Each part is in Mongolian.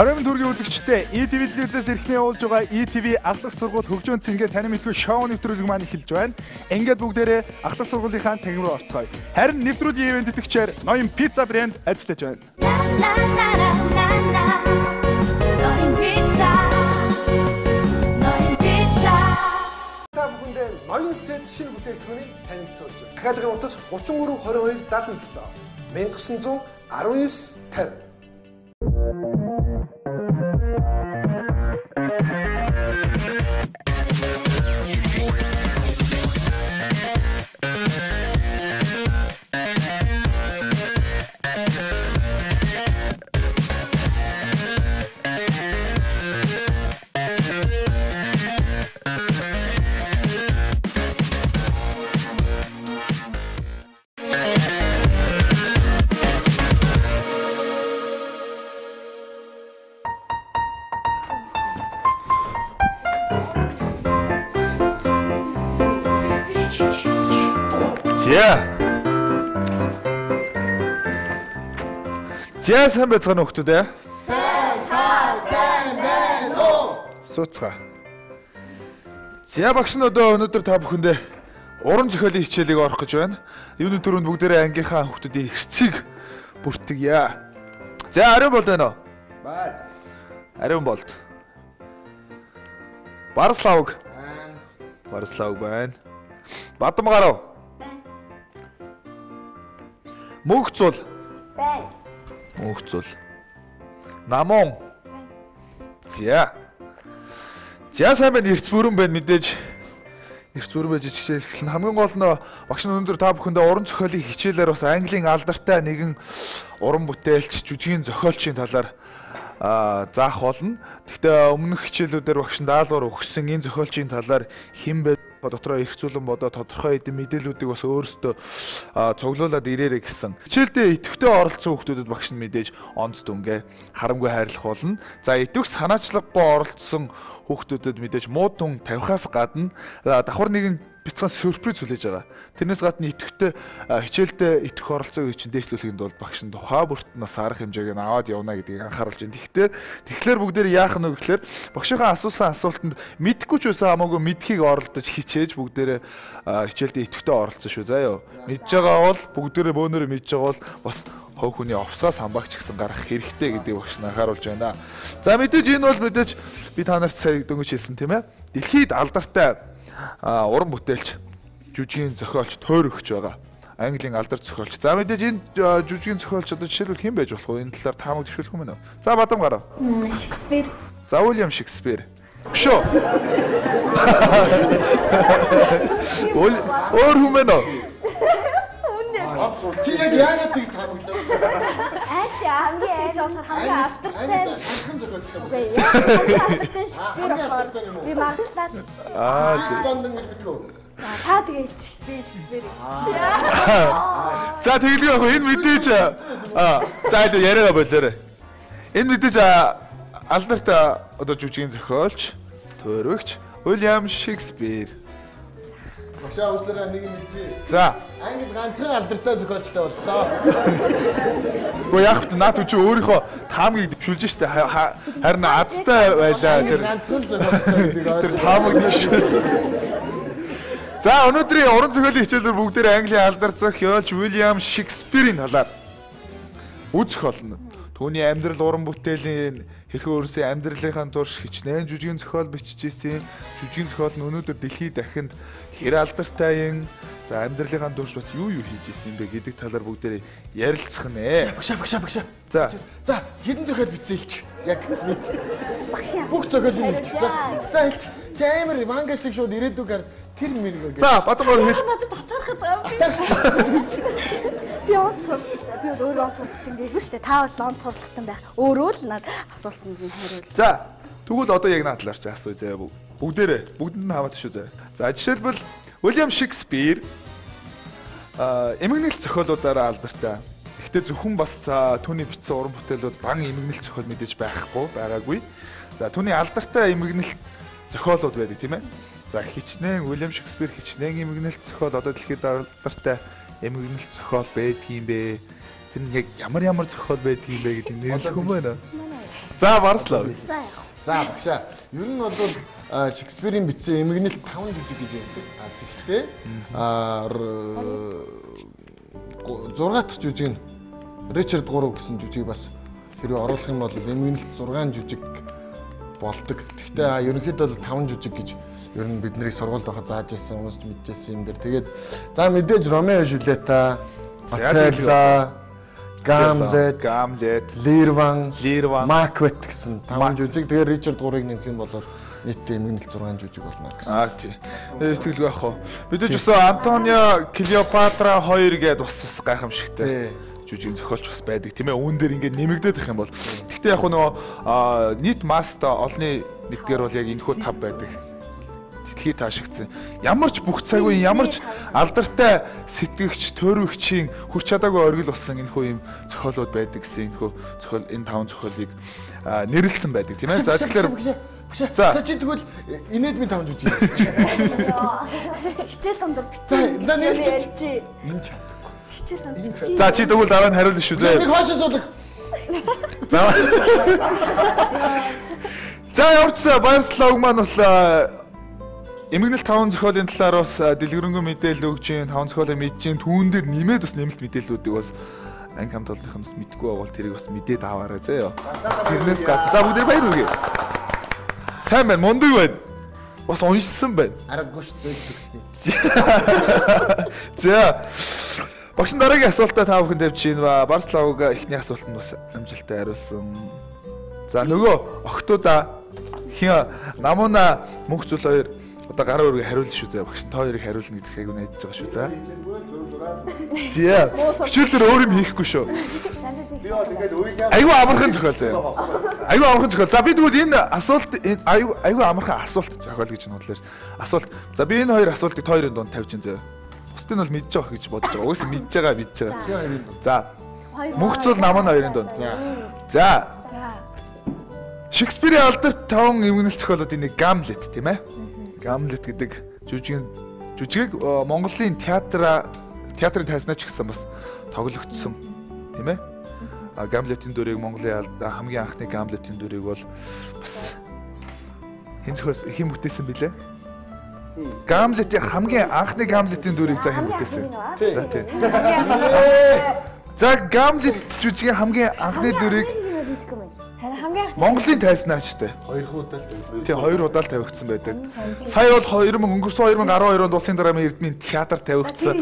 Оройн төргийн үзэгчдээ ETV телевизээс эрхлэн явуулж байгаа ETV Ахлах сургууль хөгжөөн цэнгээ танин мэдгүй шоу нэвтрүүлэг маань эхэлж байна. Ингээд бүгдээрээ Ахлах сургуулийнхаа танхим руу орцгоё. Харин нэвтрүүлгийн ивент тэтгэгчээр Ноён Пицца брэнд ажиллаж байна. Та бүхэндээ Ноён сет шинэ бүтээгдэхүүнийг танилцуулж байна. Дахиадгийн утас 33 22 77 1919 50. За сайн байцгаана хүмүүс ээ. Сайн та сайн байна уу? Сууцгаа. За багш нь одоо өнөөдөр та бүхэндээ уран зохиолын хичээлийг орох гэж байна. Юуны түрүүнд бүгдээрээ ангийнхаа хүмүүсийн эрцийг бүртгэе. За ариун болд байна уу? Байна. Ариун болд. Барславг. Байна. Барславг байна. Бадамгарав. Байна. Мөнх зул. Байна. Мөнх зул. Намун. За. За сайн байна, эрц бүрэн байна мэдээж. Эрц бүрэн байж хичээл эхэлнэ. Хамгийн гол нь багш нь өнөөдөр та бүхэндээ уран зохиолын хичээлээр бас английн алдартай нэгэн уран бүтээлч, жүжигийн зохиолчийн талаар заах болно. Гэхдээ өмнөх хичээлүүдээр багш нь даалгавар өгсөн энэ зохиолчийн талаар хэн бэ дотроо их зүйлэн бодоо тодорхой хэдэн мэдээллүүдийг бас өөрсдөө цуглуулад ирээрэй гэсэн. Хичээлдээ идэвхтэй оролцсон хүүхдүүдэд багш нь мэдээж онц дүнгээ харамгүй хайрлах болно. За идэвх санаачлаггүй оролцсон хүүхдүүдэд мэдээж муу дүн тавихаас гадна давхар нэгэн бяцхан сюрприз хүлээж байгаа. Тэрнээс гадна идэвхтэй хичээлдээ идэвх оролцоог чинь дээшлүүлэхэд бол багш нь тухай бүрт нь бас арга хэмжээг нь аваад явна гэдгийг анхааруулж байна. Тэгэхээр бүгдээр яах нь вэ гэхээр багшийнхаа асуусан асуултанд мэдэхгүй ч байсан хамаагүй мэдхийг оролдож хичээж бүгдээрээ хичээлдээ идэвхтэй оролцсон шүү заа юу. Мэдж байгаа бол бүгдээрээ бөөнөрөө мэдж байгаа бол бас хов хүний овсгоос хамбаагч гэсэн гарах хэрэгтэй гэдгийг багш нь анхааруулж байна. За мэдээж энэ бол мэдээж би та нарт сая дөнгөж хэлсэн тийм ээ. Дэлхийд алдартай уран бүтээлч, жүжигийн зохиолч тойр өгч байгаа. Английн алдар зохиолч. За мэдээж энэ жүжигийн зохиолч одоо жишээлбэл хэн байж болох вэ? Энэ талаар таамаг дэвшүүлэх юм байна уу? За Бадам гарав. Шекспир. За Уильям Шекспир. Өшөө. Өөр хүн байна уу? Чи яг яагаад тэгж таамаглав? Аль гэж болохоор хамгийн алдартай ганцхан зохиолчтой. Үгүй хамгийн алдартай Шекспир болохоор би магадлал. Аа Лондон гэж мэдгүй. Та тэгэлч би Шекспир гэж. За тэгэлгүй яг энэ мэдээж за илүү яриагаа болоорой. Энэ мэдээж алдартай одоо жүжигийн зохиолч, төөрөгч Уильям Шекспир. Багшаа уучлаарай нэг юм хэлье. За. Англи ганцхан алдартай зохиолчтой боллоо. Гэхдээ яг ч наад чи өөрийнхөө таамгийг дэвшүүлж штэ. Харин азтай байлаа тэр ганцхан зохиолчтой гэдэг тэр таамаг дэвшүүл. За өнөөдрийн уран зохиолын хичээлээр бүгдээр Английн алдар зохиолч Уильям Шекспирийн талаар үзэх болно. Түүний амьдрал уран бүтээлийн хэрхэн өөрсдийн амьдралынхаа турш хичнээн жүжигийн зохиол бичижсэн. Жүжигийн зохиол нь өнөөдөр дэлхийд дахинд хэр алдартай юм. За амьдралынхаа турш бас юу юу хийж исэн юм бэ гэдэг талаар бүгдээрээ ярилцах нэ. Багшаа багшаа багшаа. За. За хэдэн зохиол бичсэн хэлчих. Яг нийт. Багш яа. Бүх зохиолыг хэлчих. За хэлчих. Чи амар манга шиг шууд ирээдүгээр тэр мэрэг. За Бадамгаар хэл. Надад татархад би онц сурлалт би бол өөрөө онц сурлалтан гээгүй шүү дээ. Та бол онц сурлалтан байх. Өөрөө л над асуултанд нь хариул. За тэгвэл одоо яг наад талаар чи асууя заяа. Бүгдээрээ бүгдэнд нь хамаатай шүү заяа. За жишээлбэл Уильям Шекспир эмгэнэлт зохиолуудаараа алдартай. Гэхдээ зөвхөн бас түүний бичсэн уран бүтээлүүд бан эмгэнэлт зохиол мэдээж байхгүй байгаагүй. За түүний алдартай эмгэнэлт зохиолууд байдаг тийм ээ. За хичнээн Уильям Шекспир хичнээн эмгэнэлт зохиол одоо дэлхийд алдартай эмгэнэлт зохиол байдгийм бэ? Тэр нь яг ямар ямар зохиол байдгийм бэ гэдэг нэрлэх юм байна. За Барслав. За багшаа. Ер нь бол Шекспирийн бичсэн эмгэнэлт 5 жижиг гэж ярьдаг. А тэгвэл 6 дахь жүжиг нь Ричард 3 гэсэн жүжиг бас хэрвээ оруулах юм бол эмгэнэлт 6 жүжиг болдог. Гэхдээ ерөнхийдөө бол 5 жүжиг гэж ер нь бидний сургуульд байхад зааж ирсэн, уншиж мэдчихсэн юм дээр. Тэгээд за мэдээж Ромео Жюльетта, Отелло, Гамлет, Лирван, Макбет гэсэн 5 жүжиг. Тэгээд Ричард 3-ыг нэмэх юм бол нийтдээ эмгэнэлт 6 жүжиг болно гэсэн. Аа тий. Сэтгэлгүй яах вэ? Мэдээж бас Антонио Клеопатра 2 гээд бас гайхамшигтай жүжиг зохиолч бас байдаг тийм ээ. Үүн дээр ингээд нэмэгдээд их юм бол. Гэхдээ яг нөгөө нийт маста олонний нэгдгээр бол яг энэхүү 5 байдаг. Тэтлхий таашигдсан. Ямар ч бүх цаггүй, ямар ч алдартай сэтгэгч, төөрөгчийн хүрч чадаагүй оргил болсон энэхүү юм зохиолууд байдаг гэсэн энэхүү зохиол энэ 5 зохиолыг нэрлсэн байдаг тийм ээ. За тэгэхээр за чи тэгвэл инээд минь 5 жүжиг. Хичээл дундуур битгий. За нэрч. Энэ чадахгүй. Хичээл дундуур. За чи тэгвэл дараа нь хариулна шүү зээ. Нэг хойш суулга. За. За ямар ч сан Баярслав маань бол эмгэнэлт 5 зохиолын талаар бас дэлгэрэнгүй мэдээлэл өгч юм, 5 зохиолыг мэдж юм, түүн дээр нэмээд бас нэмэлт мэдээллүүдийг бас анги хамт олонных нь мэдгүй байгаа бол тэрийг бас мэдээд аваарай зөө. Тэрнээс гадна за бүгдээ баяр хүргэе. Сайн байна, мундаг байна. Бас уншсан байна. Аргагүй ш зөөл төгссөн. За. Багш нь дараагийн асуултаа та бүхэн тавьж байна. Барславг эхний асуултанд бас амжилттай хариулсан. За нөгөө охтуудаа хин намуна мөнх зүйл хоёр одоо гараа өргө хариулна шүү зэ. Багш нь та хоёрыг хариулна гэдэх айгу найдаж байгаа шүү зэ. Зэ. Хичээл дээр өөр юм хийхгүй шүү. Би бол ингээд үеийн айгу амархан зохиол зэ. Айгу амархан зохиол. За би тэгвэл энэ асуулт энэ айгу амархан асуулт зохиол гэж нудлаа. Асуулт. За би энэ хоёр асуултыг та хоёрын дунд тавьж ин зэ. Бусдын бол мэдж байгаа гэж бодож байгаа. Угсаа мэдж байгаа, мэдж байгаа. За. Мөнх зүйл нам нь хоёрын дунд. За. Шекспирийн алдарт 5 эмгэнэлт зохиолуудын нэг Гамлет тийм ээ. Гамлет гэдэг жүжигийг Монголын театрын тайзнаа ч гэсэн бас тоглогдсон тийм ээ. Гамлетийн дүрийг Монголын хамгийн анхны Гамлетийн дүрийг бол бас хэн бүтээсэн бilé? Гамлетийн хамгийн анхны Гамлетийн дүрийг за хэн бүтээсэн? За тийм. За Гамлет жүжигийн хамгийн анхны дүрийг Монголын тайзнаа ч тийм. 2 удаа л тавигдсан. Тийм 2 удаа л тавигдсан байдаг. Сая бол өнгөрсөн 2012 онд улсын дарааны Эрдмийн театр тавигдсан.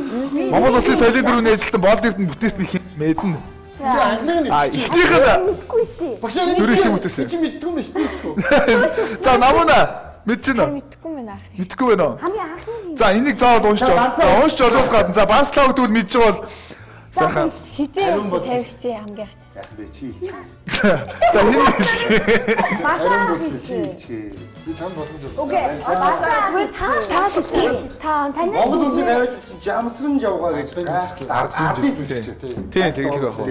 Монгол улсын соёлын дөрвний ажилтан Болд Эрдэнэ бүтээсний хэн мэднэ. Анхных нь эхнийх нь мэдгүй шүү дээ. Багшаа дүрийг хэн бүтээсэн? Чи мэддгүй юм шүү дээ. За намуна мэдэж байна уу? Мэдгүй мэн анхны. Мэдгүй байна уу? Хамгийн анхны. За энийг заавал уншиж байгаа. За уншиж олоос гадна. За Барслав гэдвэл мэдж байгаа бол сайхан хизээ тавигдсан хамгийн анхны. Яах вэ чи хэлчих. За хэн хэлэх? Харин бол чи хэлчих. Би чамд боломж олгоно. Үгүй. Зүгээр та хэлчих. Та Монгол улсын аваач утсан жамсран жавгаа гэж ардын жүжигч тийм. Тийм тэгэлэг байх уу.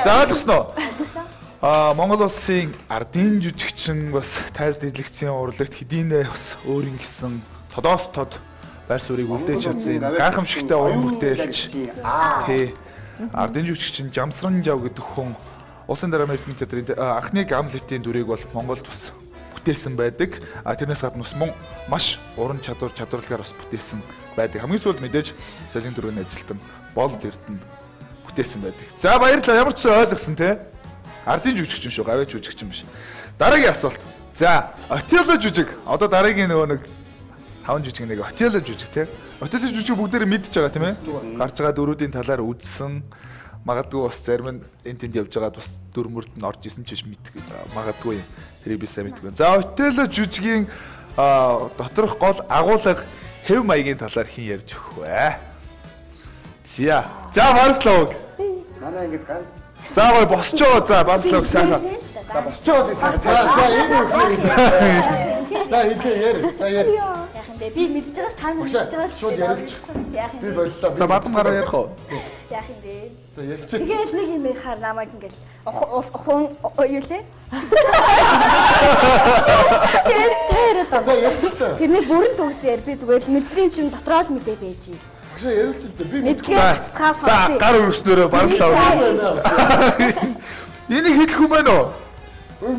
За ойлгосноо. Монгол улсын ардын жүжигчин бас тайз дэдлэгцийн урлагт хэдийнэ бас өөрийн гэсэн тодоос тод байр суурийг үлдээж чадсан юм гайхамшигтай уран бүтээлч. Тий. Ардын жүжигчин Жамсран Жав гэдэг хүн улсын дарааны Эрдэнэ театрын анхны Гамлетийн дүрийг бол Монголд бас бүтээсэн байдаг. Тэрнээс гадна бас мөн маш уран чадварлагаар бас бүтээсэн байдаг. Хамгийн сүүлд мэдээж соёлын дөрвийн ажилтан Болд Эрдэнэ бүтээсэн байдаг. За баярлалаа. Ямар ч зүйл ойлгосон те. Ардын жүжигчин шүү, гавьяа жүжигчин биш. Дараагийн асуулт. За, Отелло жүжиг. Одоо дараагийн нөгөө нэг 5 жүжиг нэг Отелло жүжиг те. Отелло жүжиг бүгдээрээ мэдж байгаа тийм ээ. Гарч байгаа дөрүүдийн талаар үзсэн. Магадгүй бас зарим нь энэ тэнд явж байгаад бас дүр мөрд нь орж исэн ч биш мэдэх магадгүй юм. Тэрийг би сайн мэдгүй. За Отелло жүжигийн доторх гол агуулга хэв маягийн талаар хэн ярьж өгөх вэ? За. За Барслав. Манай ингэж ган. За гой босчоо. За Барслав сайхан. За босчоо би сайхан. За энэ үхний. За хэлээ яар. За яар. Яах юм бэ? Би мэдж байгаа ш та нар мэдж байгаа. Шууд яриач. Яах юм Би бэ? боллоо. За бадам гараа ярих уу? Яах юм бэ? За ярьчих. Тэгээд нэг юм ярихаар намайг ингээл хүн юу лээ? Тэгээд Та яриад байна. За ярьчих та. Тэрний бүрэн төгс яар би зүгээр л мэддэм чим дотроо л мэдээ байж. Багшаа яриулчих л дээ. Би мэдгээ татгаа сонсъё. За гар өргөснөөрөө барслаа. Энийг хэлэх юм байна уу?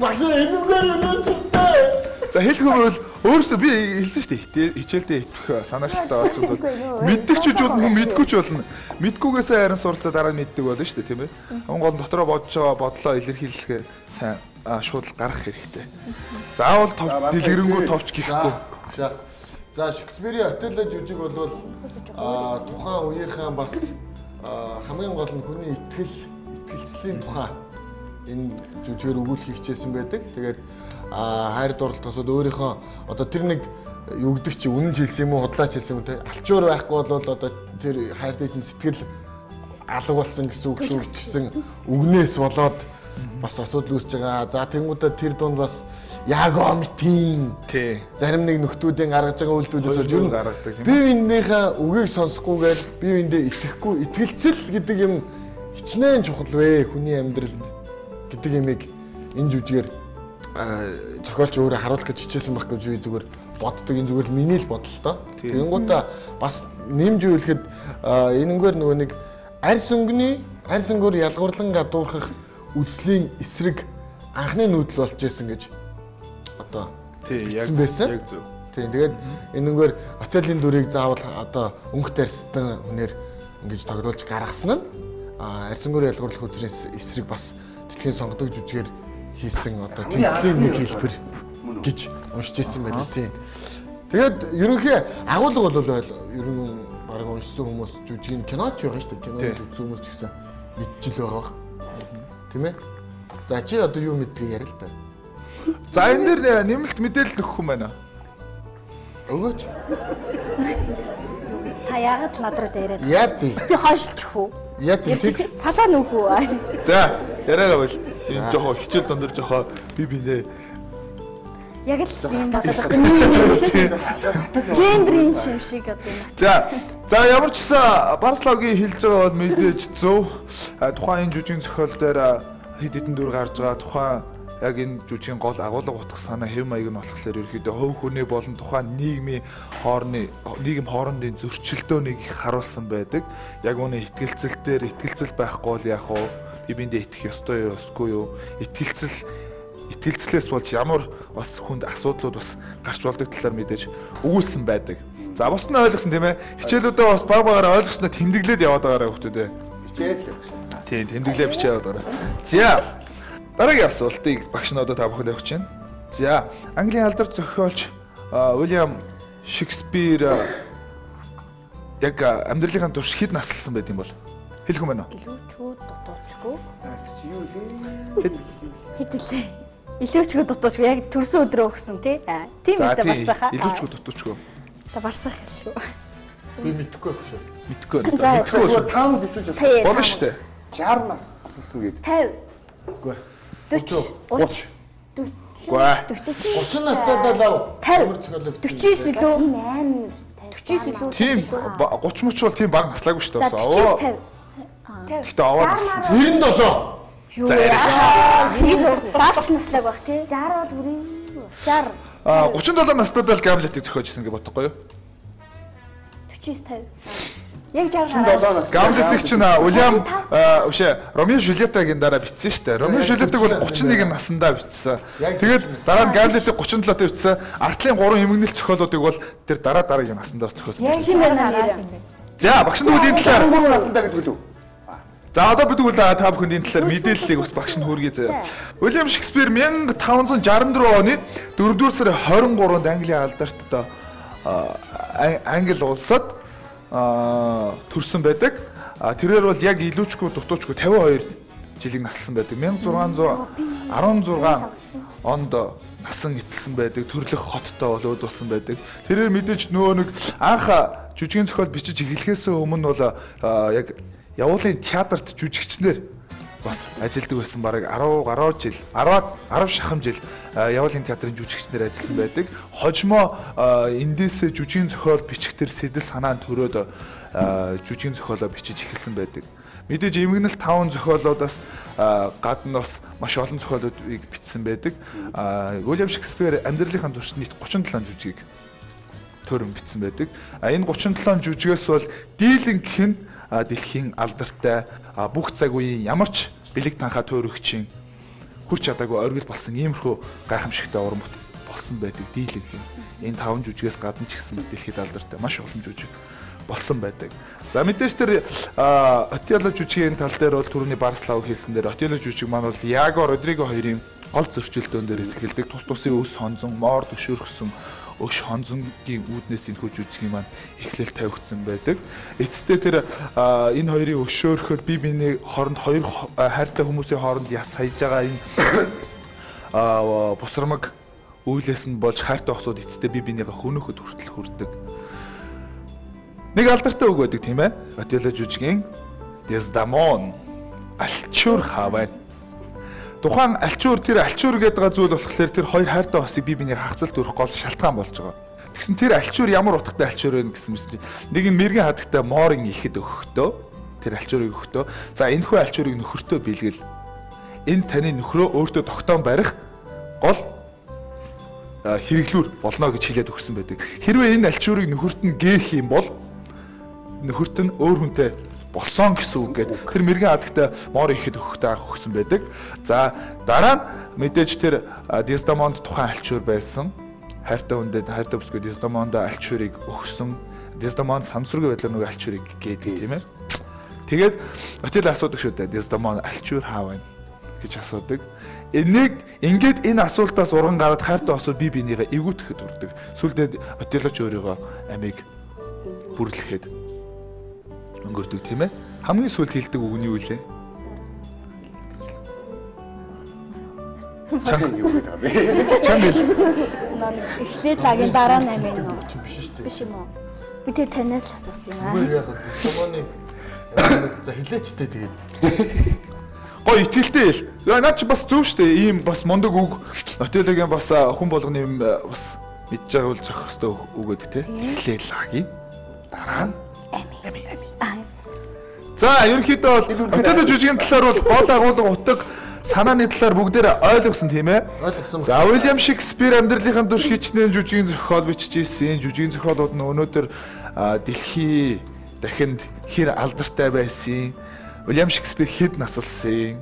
Багшаа энэгээр өнөөч дээ. За хэлэх юм бол өөрөөсөө би хэлсэн шүү дээ. Хичээлдээ итгэх санаачлалтай орцод бол мэддэг ч болно, хүн мэдгүй ч болно. Мэдгүйгээсээ харин суралцаа дараа нь мэддэг болно шүү дээ, тийм ээ. Хүн гол нь дотроо бодож байгаа бодлоо илэрхийлэхээ сайн шууд л гаргах хэрэгтэй. Заавал дэлгэрэнгүй товч гэхгүй. За Шекспирийн Отелло жүжиг бол тухайн үеийнхээ бас хамгийн гол нь хүний итгэлцлийн тухай энэ жүжигээр өгүүлэхийг хичээсэн байдаг. Тэгээд хайр дурлал тосод өөрийнхөө одоо тэр нэг юу гэдэг чи үнэн ч хэлсэн юм уу, худлаач хэлсэн юм уу те алчуур байхгүй бол одоо тэр хайртай чинь сэтгэл алга болсон гэсэн үг шүүгчсэн үгнээс болоод бас асуудал үүсэж байгаа. За тэнгуудаа тэр дунд бас Яго митийн зарим нэг нөхдүүдийн гаргаж байгаа үйлдэлээс болж ер нь гаргадаг тийм ээ. Бие биенийхээ үгийг сонсохгүйгээр бие биендээ итгэхгүй итгэлцэл гэдэг юм хичнээн чухал вэ хүний амьдралд гэдэг юмыг энэ жүжигээр зохиолч өөрөө харуулах гэж хичээсэн байх гэж би зүгээр боддог. Энэ зүгээр л миний л бодол тоо. Тэнгуудаа бас нэмж үйлэхэд энэнгээр нөгөө нэг арьс өнгөний арьс өнгөөр ялгуурлан гадуурхах үзлийн эсрэг анхны нүүдэл болж исэн гэж одоо бичсэн байсан. Яг зөв. Тийм тэгээд энэнгээр Отеллын дүрийг заавал одоо өнгөт арьстан хүнээр ингэж тоглуулж гаргасан нь арьс өнгөөр ялгуурлах үзрийн эсрэг бас дэлхийн сонгодог жүжигээр хийсэн одоо тэмцлийн нэг хэлбэр гэж уншиж ирсэн байдаг тийм. Тэгээд ерөнхий агуулга бол ер нь бараг уншсан хүмүүс жүжигийн киноч байгаа шүү дээ. Киног үзсэн хүмүүс ч гэсэн мэдчихэл байгаа бах. Тийм ээ. За чи одоо юу мэдгийг ярил л та. За энэ дээр нэмэлт мэдээлэл өгөх юм байна. Өгөөч. Та яагаад л над руу дээрээд? Яа тий. Би хойшлчих үү? Яа тий тэг. Салаа нүүх үү? За яриагаа бол энэ жохоо хичээл дундор жохоо би бинэ. Яг л юм болоод байгаа. Гендрийн шим шиг одоо юм. За ямар ч гэсэн Барславгийн хэлж байгаа бол мэдээж зөв. Тухайн энэ жүжигийн зохиол дээр хэд хэдэн дүр гарч байгаа. Тухайн яг энэ жүжигийн гол агуулга утга санаа хэв маяг нь болохоор ерөөхдөө хувь хүний болон тухайн нийгмийн хоороны нийгэм хоорондын зөрчилдөөнийг их харуулсан байдаг. Яг үүний итгэлцэл дээр итгэлцэл байхгүй бол яах вэ? Би биендээ итгэх ёстой юу, ёсгүй юу? Итгэлцлээс болж ямар бас хүнд асуудлууд бас гарч болдог талаар мэдээж өгүүлсэн байдаг. За бус нь ойлгосон тийм ээ. Хичээлүүдээ бас баг багаараа ойлгосноо тэмдэглээд яваад байгаарай хүмүүс ээ. Бичээд л багш. Тийм, тэмдэглээ бичээд яваад байгаарай. За дараагийн асуултыг багш нь одоо та бүхэнд явуулж байна. За Английн алдар зохиолч Уильям Шекспир яг амьдралынхаа турш хэд наслсан байт юм бол? Хэлэх юм байна уу? Илүүчгүй дутуучгүй. Тэр чи юу лээ? Хэд лээ? Илүүчгүй дутуучгүй яг төрсөн өдрөө өгсөн тий. Тийм үстэй барсахаа. Илүүчгүй дутуучгүй. Та барсах хэлгүй. Би мэдэхгүй байх шүү. Мэдэхгүй. Мэдэхгүй. Таам дэвшүүлж болно шүү дээ. 60 нас сүлсэн гэдэг. 50. Үгүй. 40. 30. Үгүй. 30 настай даа 50. 49 илүү. 49 илүү. Тийм 30 мөч бол тийм бага наслаагүй шүү дээ. За 49 50. Гэхдээ аваад нассан. 97. Юу яа? Тэгж даалч наслааг байх тий. 60 бол хүрээ. 60. 37 настайд л Гамлетыг зохиож исэн гэж бодохгүй юу? 49 50. Яг 60 37 настай. Гамлетыг чинь Уильям Ромео Жульеттагийн дараа бичсэн шүү дээ. Ромео Жульеттаг бол 31 наснда бичсэн. Тэгээд дараа нь Гамлетыг 37-д бичсэн. Артлын 3 эмгэнэлт зохиолуудыг бол тэр дараа дараагийн наснда зохиосон. Яг юм байна нэр. За багш нь тэгвэл энэ талаар 3 наснда гэдэг үү? За одоо бид тэгвэл та бүхэнд энэ талаар мэдээллийг бас багш нь хүргэе заяа. Уильям Шекспир 1564 оны 4-р сарын 23-нд Английн алдарт одоо Англи улсад төрсөн байдаг. Тэрээр бол яг илүүчгүй дутуучгүй 52 жилийг наслсан байдаг. 1616 онд насан эцэлсэн байдаг. Төрлөх хоттой бол өөд болсон байдаг. Тэрээр мэдээж нөгөө нэг анх жүжигийн зохиол бичиж эхлэхээс өмнө бол яг Явуулын театрт жүжигчнэр бас ажилладаг байсан. Бараг 10 гаруй жил, 10 шахам жил Явуулын театрын жүжигчнэр ажилласан байдаг. Хожимо эндээсээ жүжигийн зохиол бичих төр сэтэл санаа нь төрөөд жүжигийн зохиолоо бичиж эхэлсэн байдаг. Мэдээж эмгэнэл 5 зохиолоодоос гадна бас маш олон зохиолуудыг бичсэн байдаг. Уильям Шекспир амьдралынхаа туршид нийт 37 жүжигийг төрөн бичсэн байдаг. Энэ 37 жүжигээс бол дийлэн гэх нь дэлхийн алдартай бүх цаг үеийн ямар ч бэлэг танхаа төөрөгчийн хүрч чадаагүй оргил болсон иймэрхүү гайхамшигтай уран бүтээл болсон байдаг дийлэн гэх нь. Энэ 5 жүжигээс гадна ч гэсэн дэлхийд алдартай маш олон жүжиг болсон байдаг. За мэдээж тэр Отелло жүжигийн тал дээр бол түрүүний Барслав хийсэн дээр Отелло жүжиг маань бол Яго Родриго хоёрын гол зөрчилдөөн дээрээс эхэлдэг. Тус тусын өс хонзон, моор төшөөрсөн өш хонзонгийн үүднээс энэхүү жүжигийн маань эхлэл тавигдсан байдаг. Эцэстээ тэр энэ хоёрын өшөөрөхөд бие биений хооронд хоёр хайртай хүмүүсийн хооронд яс хайж байгаа энэ бусрамаг үйлээс нь болж хайртай охсууд эцэстээ бие биенийгээ хөнөөхөд хүртэл хүрдэг. Нэг алдартай үг байдаг тийм ээ. Отелло жүжигийн Дездамон альчуур хаваа. Тухайн альчуур тэр альчуур гэдэг байгаа зүйл болохоор тэр хоёр хайртай осыг бие биенийг хагцалт өрөх гол шалтгаан болж байгаа. Тэгсэн тэр альчуур ямар утгатай альчуур вэ гэсэн мэт нэг нь мэрэгэн хадагтай морын ихэд өгөхдөө тэр альчуурыг өгөхдөө за энэхүү альчуурыг нөхөртөө бэлгэл. Энэ таны нөхрөө өөртөө тогтоон барих гол хэрэглүүр болно гэж хэлээд өгсөн байдаг. Хэрвээ энэ альчуурыг нөхөрт нь гээх юм бол нөхөрт нь өөр хүнтэй болсон гэсэн үг гээд тэр мэрэгэн хадагтай мор ихэд өгөхдөө өгсөн байдаг. За дараа нь мэдээж тэр Дездамонд тухайн альчуур байсан. Хайртай хүндээ хайртай бүсгүй Дездамонд альчуурыг өгсөн. Дездамонд самсруугийн байдлаар нөгөө альчуурыг гээдэг тийм ээ. Тэгээд Отелло асуудаг шүү дээ. Дездамон альчуур хаа байна гэж асуудаг. Энийг ингээд энэ асуултаас урган гараад хайртай осууд бие биенийгээ эвгүйтгэхэд хүрдэг. Сүүлдээ Отелло ч өөрийгөө амийг бүрлэхэд өнгөрдөг тийм ээ. Хамгийн сүүлд хэлдэг үг нь юу вэ? Чанга юу гэдэг вэ? Чанга хэл. Эхлээд лагийн дараа 8 юм уу? Биш шүү дээ. Биш юм уу? Би тэр танаас л асуусан юм аа. Зүгээр яг Дездамоныг за хэлээч тээ тэгээд. Гой итгэлтэй хэл. Наад чи бас зөв шүү дээ. Ийм бас мундаг үг Отеллогийн бас хүн болгоны юм бас мэдж байгаа бол зохих ёстой үг гэдэг те. Эхлээд лагийн дараа нь ами. За ерөнхийдөө бол Отелло жүжигийн талаар бол гол агуулга утга санааны талаар бүгдээр ойлгосон тийм ээ. Ойлгосон. За Уильям Шекспир амьдралынхаа турш хичнээн жүжигийн зохиол бичиж ирсэн. Жүжигийн зохиолууд нь өнөөдөр дэлхий дахинд хэр алдартай байсан. Уильям Шекспир хэд насалсан.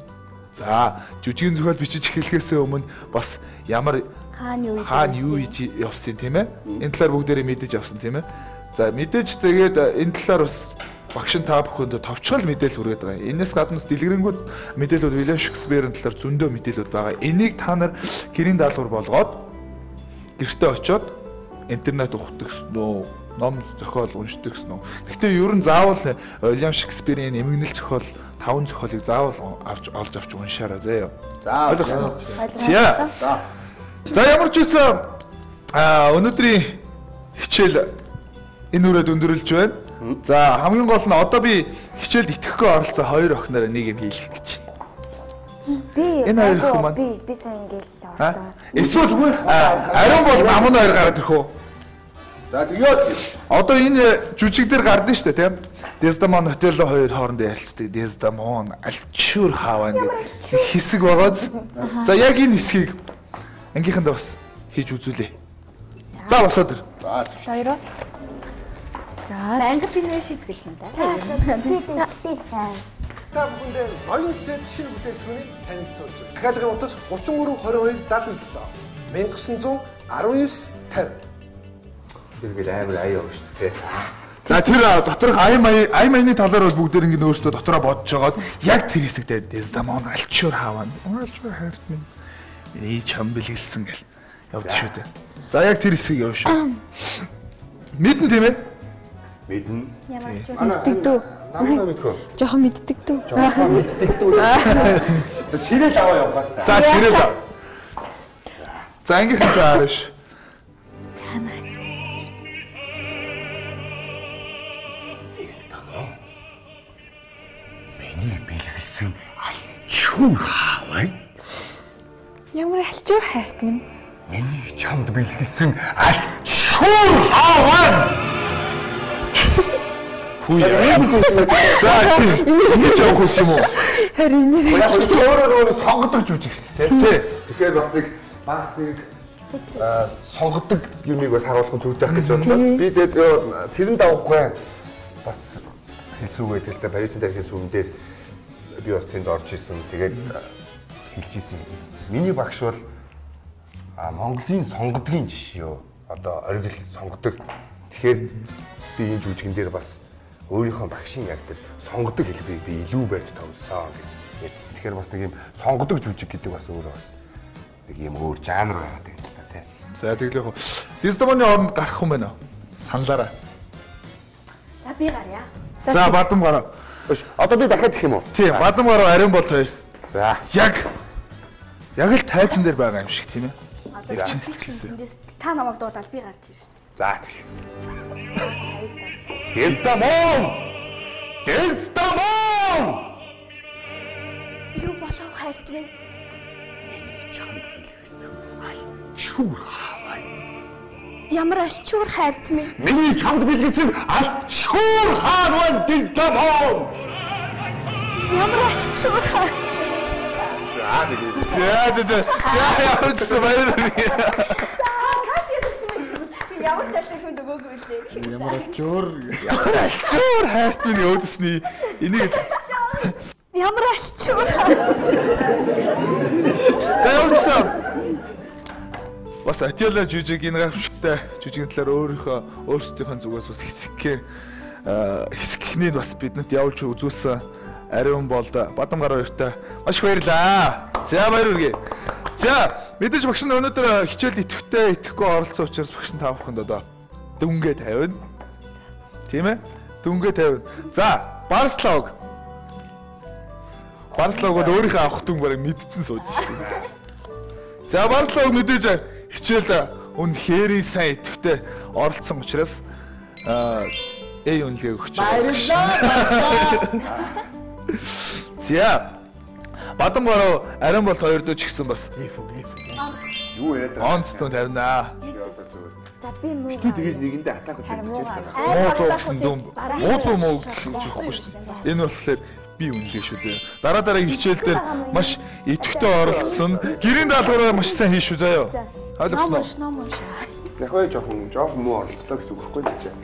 За жүжигийн зохиол бичиж эхлэхээс өмнө бас ямар хаана юу хийж явсан тийм ээ. Энэ талаар бүгдээрээ мэдэж авсан тийм ээ. За мэдээж тэгээд энэ талаар бас багш нь та бүхэнд товчхон мэдээлэл хүргээд байгаа. Энээс гадна дэлгэрэнгүй мэдээлэлүүд Уильям Шекспирийн талаар зөндөө мэдээлэлүүд байгаа. Энийг та нар гэрийн даалгавар болгоод гэртээ очиод интернет ухтагсан уу, ном зохиол уншдагсан уу. Гэхдээ ер нь заавал Уильям Шекспирийн эмгэнэл зохиол 5 зохиолыг заавал авч олж авч уншаарай заяа. За ойлгосон. За ямар ч байсан өнөөдрийн хичээл энэ үрээд өндөрлөж байна. За хамгийн гол нь одоо би хичээлд итгэхгүй оролцсон хоёр охиноор нэг юм хийлгэх гэж байна. Би энэ хоёр охин маань би сайн ингээл оролцоо. Эсвэл ариун бол намын хоёр гараад ирэх үү? За тэгээд гэж. Одоо энэ жүжиг дээр гардна шүү дээ тийм. Дездамон Отелло хоёр хоорондоо ярилцдаг. Дездамон альчуур хаа байна гэдэг хэсэг байгааз. За яг энэ хэсгийг ангийнхандаа бас хийж үзүүлээ. За босоод ир. За хоёроо. За англи хэлээр шийтгэл юм да. Та бүхэндээ ноён сэт шинэ бүтээгдэхүүнийг танилцуулж байна. Дахиадлагын утас 33 22 77 1919 50. Тэр ингээл амар аяа шүү дээ. За тэр доторх ая маяны талаар бол бүгдээр ингэ өөрсдөө дотороо бодож байгаад яг тэр хэсэгтээ Дездамон альчуур хааваа. Альчуур хайрт минь. Миний чам бэлгэлсэн гэл явд шүү дээ. За яг тэр хэсгийг явна шүү. Мэдэн тийм ээ? Мэднэ. Ямар ч мэддэг дүү. Намайг мэдхөө. Жохон мэддэг дүү. Жохон мэддэг дүү. Чирэл аваа явахаас та. За чирэл ав. За ангийнхаа араш. Дездамон. Миний бэлгэлсэн альчуур хаавай. Ямар альчуур хайрт минь. Миний чамд бэлгэлсэн альчуур хаавай. Хүү яа. За тийм. Ингэж явах ус юм уу? Харин энийг Яг чи өөрөө сонгодог жүжиг шүү дээ, тий. Тэгэхээр бас нэг баг зэрэг сонгодог юмыг бас харуулах нь зүйтэй байх гэж бодлоо. Би тэгээд цэрэн давхгүй бас хэлсэн үг байдаг л да. Парисын тарихын сүм дээр би бас тэнд орж исэн. Тэгээд хэлж исэн. Миний багш бол Монголын сонгодгийн жишээ юу. Одоо оргил сонгодог. Тэгэхээр би энэ жүжигэн дээр бас өөрийнхөө багшийн яг тэр сонгодог хэлбэрийг би илүү барьж тавьсан гэж ярьсан. Тэгэхээр бас нэг юм сонгодог жүжиг гэдэг бас өөрөө бас нэг юм өөр жанр байгаад байна л да, тий. За тэглэх. Дездемоны оронд гарах юм байна уу? Саналаараа. За би гарья. За Бадам гараа. Одоо би дахиад гэх юм уу? Тийм, Бадам гараа ариун болт хоёр. За. Яг л тайзан дээр байгаа юм шиг тийм ээ. Одоо тэндээс та намайг дуудаал би гарч ирнэ. За. Дездемон! Дездемон! Юу болов хайрт минь? Миний чамд бэлгэсэн альчуур хаавай. Ямар альчуур хайрт минь? Миний чамд бэлгэсэн альчуур хаавай Дездемон! Ямар альчуур хайрт? За тэгээд. За. За ямар ч гэсэн баяр хүргэе. Кац ядагсан байсан бол би ямар ч альчуур хүнд өгөөгүй лээ. Ямар альчуур. Ямар альчуур хайрт минь өөдөсний энийг ямар альчуур хайрт. За явуулсан. Бас Атила жүжиг энэ гавшигтай жүжигэн талаар өөрсдийнхөө зүгээс бас хэсэгхнийг бас биднэрт явуулж үзүүлсэн ариун болд Бадам гараа хоёртой маш их баярлаа. За баяр хүргэе. За мэдээж багш нь өнөөдөр хичээлд идэвхтэй идэхгүй оролцсон учраас багш нь та бүхэнд одоо дүнгээ тавина. Тийм ээ? Дүнгээ тавина. За Барславг. Барславг бол өөрийнхөө авах дүн бараг мэдсэн сууж шээ. За Барславг мэдээж хичээл үнэхээр сайн идэвхтэй оролцсон учраас үнэлгээ өгч байгаа. Баярлалаа. За Бадам гарав ариун болт хоёр дөө ч гэсэн бас Юу яриад байгаа? онц дүн тавина. За би муу. Бити тэгэж нэгэндээ атаах гэж хэлж байгаа. Муу зуу гэсэн дүн муу зуу муу гэж явахгүй шүү дээ. Энэ болохоор би үнэлгээ шүү зөө. Дараа дараагийн хичээл дээр маш идэвхтэй оролцсон. Гэрийн даалгавраа маш сайн хийн шүү заяа. Ойлгосноо? Ном уншаа. Яг хөө жоохон муу оролцлоо гэсэн үг байхгүй юу чи?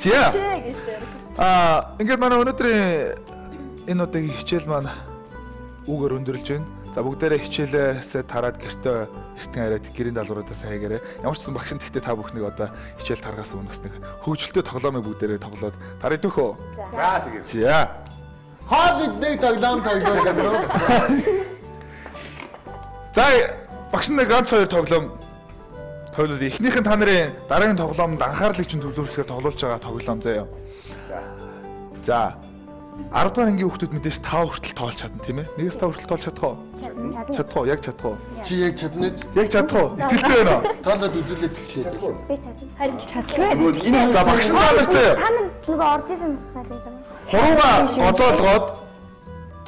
За. Чээ гэж дээр. Ингээд манай өнөөдрийн энэ удаагийн хичээл маань үүгээр өндөрлж байна. За бүгдээрээ хичээлээсээ тараад гэртээ эртэн хараад гэрийн даалгавруудаа сайн хийгээрэй. Ямар ч гэсэн багш нь тэгтээ та бүхнийг одоо хичээл таргаас өмнөөс нэг хөгжилтэй тоглоомыг бүгдээрээ тоглоод тараад өгөх үү? За тэгээ. За. Хоол идэх тоглоом тоглох юм уу? За багш нь ганц хоёр тоглоом тоглол. Эхнийх нь та нарын дараагийн тоглоомд анхаарлыг чинь төвлөрүүлэхээр тоглуулж байгаа тоглоом заяа. За. 10 дугаар ангийн хүүхдүүд мэдээж 5 хүртэл тоолж чадна тийм ээ? 1-ээс 5 хүртэл тоолж чадах уу? Чадах уу? Яг чадах уу? Чи яг чадна үү? Яг чадах уу? Итгэлтэй байна уу? Тоолоод үзүүлээд хэлчихээ. Би чадна. Харин чадлаа. За багш нь та нар заяа. Та нар нөгөө орж исэн харин юм. Хурууга гоцоолгоод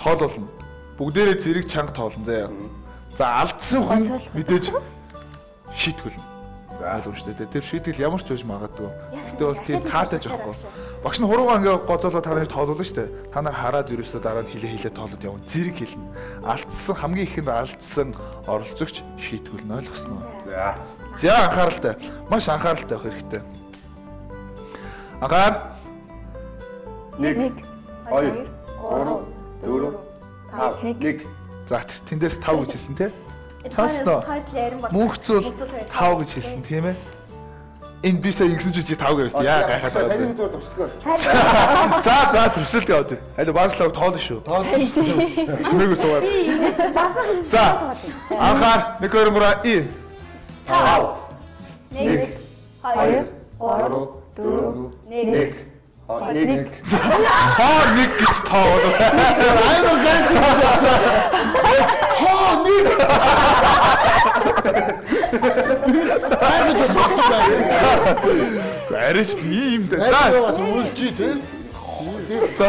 тоолуулна. Бүгдээрээ зэрэг чанга тоолно заяа. За алдсан хүн мэдээж шийтгүүлнэ. Ойлгомжтой тий. Тэр шийтгэл ямар ч байж магадгүй. Гэтэ бол тийм таатай жоохгүй. Багш нь хуруугаа ингээ гоцоолоо та нарыг тоолуулна шүү дээ. Та нар хараад ерөөсөө дараа нь хилээ тоолоод явна. Зэрэг хэлнэ. Алдсан хамгийн ихэнд алдсан оролцогч шийтгүүлнэ ойлгосноо. За. За анхааралтай. Маш анхааралтай байх хэрэгтэй. Анхаар 1 2 3 4 5 1. За тэндээс 5 гэж хэлсэн тий. Тоосноо. Мөнхцөл 5 гэж хэлсэн тийм ээ. Энэ би сая ингэсэн чи 5 гэвээс яа гайхаад Сайн байгаа. зүгээр тусдгаа. За за төвсөлт яваад. Аль Барславг тоолно шүү. Тоолно шүү. Чимээгүй суугаар. За анхаар 1 2 3 и 5 1 2 3 4 1 1 1 хоо 1 гэж тоолоо. Амар гайхсан байсан. Хоо нэг. Амар болсон байна. Арайс ийм дээ. За За бас үлчий те. за.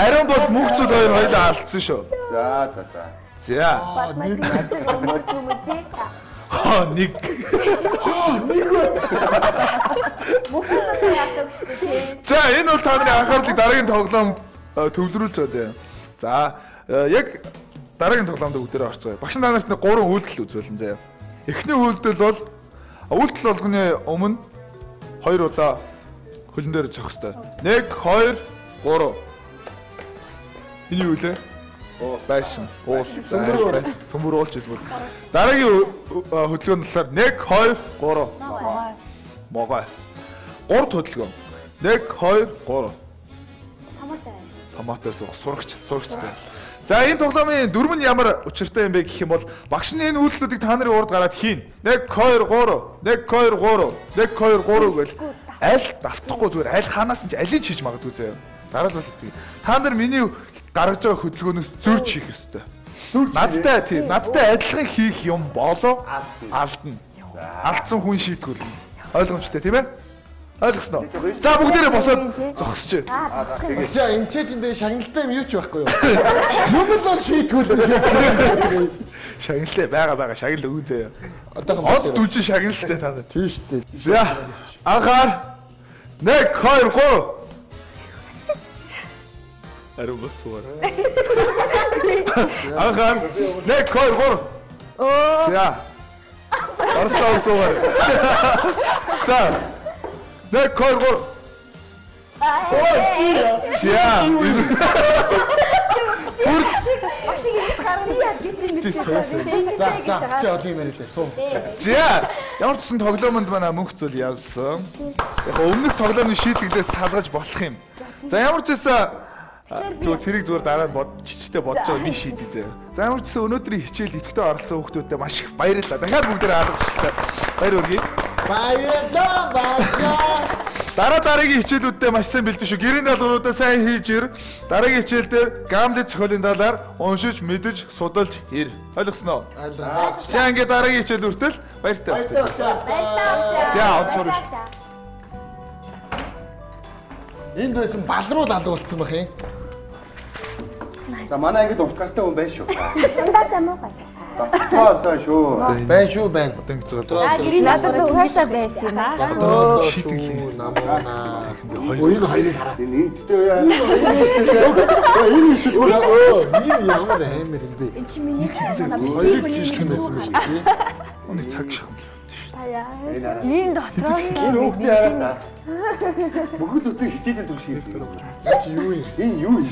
Ариун бол мөнхцөл хоёр хоёлаа алдсан шүү. За за за. За. Нэг Хоо 1. Мөнхцөл Яадаг шүү дээ. За энэ бол та нарын анхаарлыг дараагийн тоглоом төвлөрүүлж байгаа зэ. За яг дараагийн тоглоомд бүгдээрээ орцгоё. Багш та нарт 3 үйлдэл үзүүлэн зэ. Эхний үйлдэл бол үйлдэл болгоны өмнө 2 удаа хөлн дээр зохих ёстой. 1 2 3. Энэ юу лээ? Байшин. Уул. Сөмбөр уулж ирсэн. Дараагийн хөдөлгөөн нь болохоор 1 2 3. Могой. 3 хөдөлгөөн. 1 2 3. Томатой. Томатой суух сурагчтай. За энэ тоглоомын дүрм нь ямар учиртай юм бэ гэх юм бол багш нь энэ үйлдэлүүдийг та нарын урд гараад хийн. 1 2 3 1 2 3 1 2 3 гэл аль давтахгүй зүгээр аль хаанаас нь ч алийг хийж магадгүй заяа. Дараалал тийм. Та нар миний гаргаж байгаа хөдөлгөөнөөс зөрж хийх ёстой. Надтай тийм, надтай адилхан хийх юм болоо алдна. Алдсан хүн шийтгүүлнэ. Ойлгомжтой тийм ээ? Ойлгосноо. За бүгдээрээ босоод зогсож. Тэгсэн энэ ч энэ шагналтай юм юу ч байхгүй юу? Юм л ол шийтгүүлнэ. Шагналтай байгаа шагнал өгөн заяа. Одоо од дүлжин шагналтай та нар. Тийм шүү дээ. За анхаар 1 2 3. Ариун бос суугаар. Анхаар 1 2 3. За. Орслоо суугаар. За. 1 2 3. За. Багш ингэж гарна яа гэдэг юм мэдсэн. Ингэдэг гэж байгаа. За олон юм яриад суу. За ямар ч гэсэн тоглоомонд манай мөнх зүйл явсан. Яг өмнөх тоглоомны шийдгэлээс салгаж болох юм. За ямар ч гэсэн зүгээр тэрийг зүгээр дараа нь жижигтэй бодож байгаа би шийдээ заяа. За ямар ч гэсэн өнөөдрийн хичээлд идэвхтэй оролцсон хүүхдүүдэд маш их баярлалаа. Дахиад бүгдээрээ алдарчлаа. Баяр хүргэе. Баярлалаа багшаа. Дараагийн хичээлүүддээ маш сайн бэлдэн шүү. Гэрийн даалгавруудаа сайн хийж ир. Дараагийн хичээл дээр Гамлет зохиолын талаар уншиж, мэдэж, судалж ир. Ойлгосноо? Ойлголоо. За ингээд дараагийн хичээл хүртэл баяртай. Баярлалаа багшаа. Баярлалаа багшаа. За онцгой. Энд байсан балруул алга болцсон байх юм. За манай ангид урт гартай хүн байна шүү. Ундаа муу гай. Дотроосоо шүү. Байна шүү байна. Одоо ингэж байгаа. А гэрийн Надад даалгаврыг угаасаа байсан юм аа. Дотроосоо шүү намуунаа. Өө энэ хоёрыг хараа. Энэ энэтэй яа. Энэ шүү дээ. Энэ шүү зүгээр. Энэ ямар амар юм бэ? Энэ чи минийх манай битгий Хоёрыг хүний хийх юм байсан нэг шүү дээ. Оны цаг шахам. Энэ дотроос Энэ хүүхдээ хараа. Бүхэл бүтэн хичээлийн төвш хийсэн. За чи юу юм? Энэ юу юм?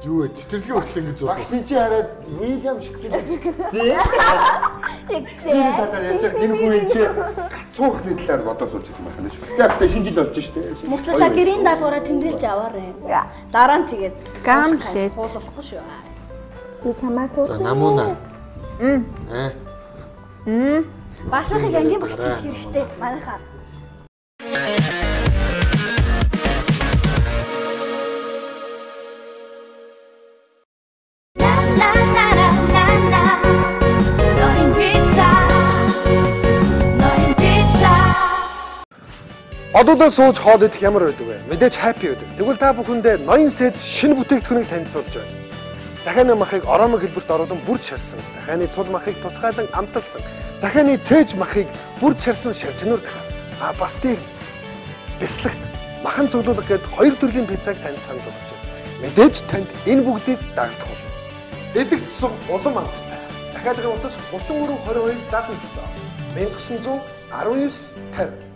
Юу вэ? Тэтгэлгийн хөтлөн гэж зурх. Багш чи хараад Уильям Шекспир тий. Яг Тэр талаар ярьж байгаа энэ хүн энэ чи гацуурхны талаар бодоо сууж ирсэн байх нь шүү. Гэтэ яг шинэ жил болж штэ. Мөрцөлаа гэрийн даалгавраа тэмдэглэж аваарэ. Дараа нь тэгээд Гамлет. хуулахгүй шүү. Би чамайг За намуунаа. Аа. Багшийнхыг ангийн багш хийх хэрэгтэй. Манайхаа. Одоодоо сууж хоол идэх ямар байдаг вэ? Мэдээж happy байдаг. Тэгвэл та бүхэндээ ноён сэт шинэ бүтээгдэхүүнийг танилцуулж байна. Дахианы махыг оромог хэлбэрт оруулан бүрд шарсан. Дахианы цул махыг тусгайлан амталсан. Дахианы цээж махыг бүрд шарсан шаржнуур дахиа. А бас дээр бяслагт махан цуглуулга гээд хоёр төрлийн пиццаг танд санал болгож байна. Мэдээж танд энэ бүгдийг дагалдах болно. Эдэгт тусам улам амттай. Захиалгын утас 33 22 77 1919 50.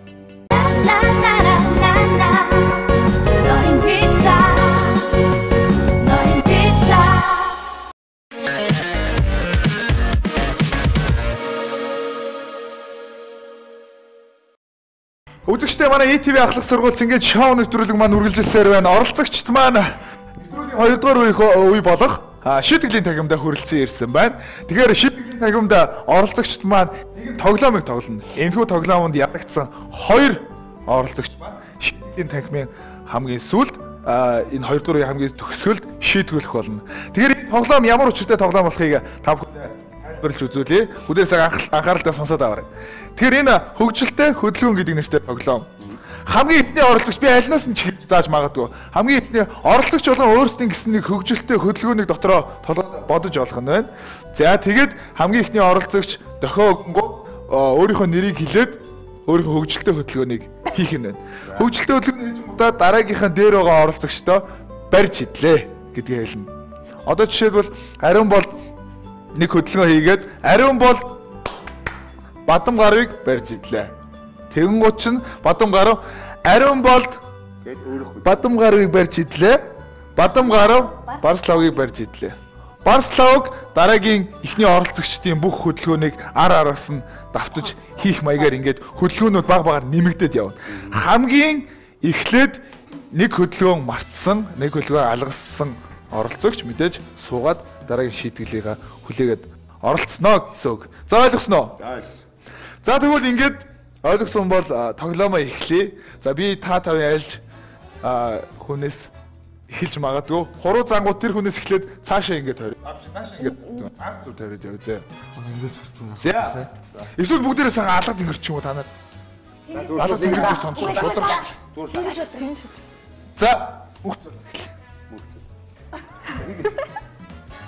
Үзэгчдээ манай ETV ахлах сургууль цэнгээд шоу нэвтрүүлэг маань үргэлжилсээр байна. Оролцогчд маань нэвтрүүлгийн 2 дугаар үе болох шийтгэлийн танхимдаа хүрэлцэн ирсэн байна. Тэгэхээр шийтгэлийн танхимдаа оролцогчд маань нэгэн тоглоомыг тоглоно. Энэхүү тоглоомонд ялагдсан 2 оролцогч маань шийтгэлийн танхимын хамгийн сүүлд энэ 2 дугаар үеийн хамгийн төгсгөлд шийтгүүлэх болно. Тэгэхээр энэ тоглоом ямар учиртай тоглоом болохыг та бүхэнд тайлбарлаж үзүүлье. Бүгдээ сайн анхааралтай сонсоод аваарай. Тэгэхээр энэ хөгжилтэй хөдөлгөөн гэдэг нэртэй тоглоом. Хамгийн эхний оролцогч би альнаас нь ч хэлж зааж магадгүй. Хамгийн эхний оролцогч болгон өөрсдийн гэсэн нэг хөгжилтэй хөдөлгөөнийг дотроо толгойд бодож олох нь байна. За тэгээд хамгийн эхний оролцогч дохио өгөнгөө өөрийнхөө нэрийг хэлээд өөрийнхөө хөгжилтэй хөдөлгөөнийг хийх нь байна. Хөгжилтэй хөдөлгөөн хийж удаа дараагийнхаа дээр байгаа оролцогчдоо барьж идлээ гэдгийг хэлнэ. Одоо жишээлбэл ариун бол нэг хөдөлгөөн хийгээд ариун бол Бадам гарвыг барьж идлээ. Тэгэнгүүт чинь Бадам гарав ариун болд Бадам гарвыг барьж идлээ. Бадам гарав Барславыг барьж идлээ. Барславг дараагийн эхний оролцогчдын бүх хөдөлгөөнийг ар араас нь давтаж хийх маягаар ингээд хөдөлгөөнүүд баг багаар нэмэгдээд явна. Хамгийн эхлээд нэг хөдөлгөөн мартсан, нэг хөдөлгөөн алгассан оролцогч мэдээж суугаад дараагийн шийтгэлийг хүлээгээд оролцсноо гэсэн үг. За ойлгосноо? За тэгвэл ингээд ойлгосон бол тоглоомоо эхлэе. За би та тавын айлж хүнээс эхэлж магадгүй. Хуруу зангууд тэр хүнээс эхлээд цаашаа ингээд тойрё. Наашаа ингээд ард зүр тойроод явъя зэ. Ингээд зөрч юм. За. Эсвэл бүгдээрээ сайхан алгад ингэрч юм уу та нар? Алгад ингэрч сонсч шударч. За, мөх зүл. Мөх зүл.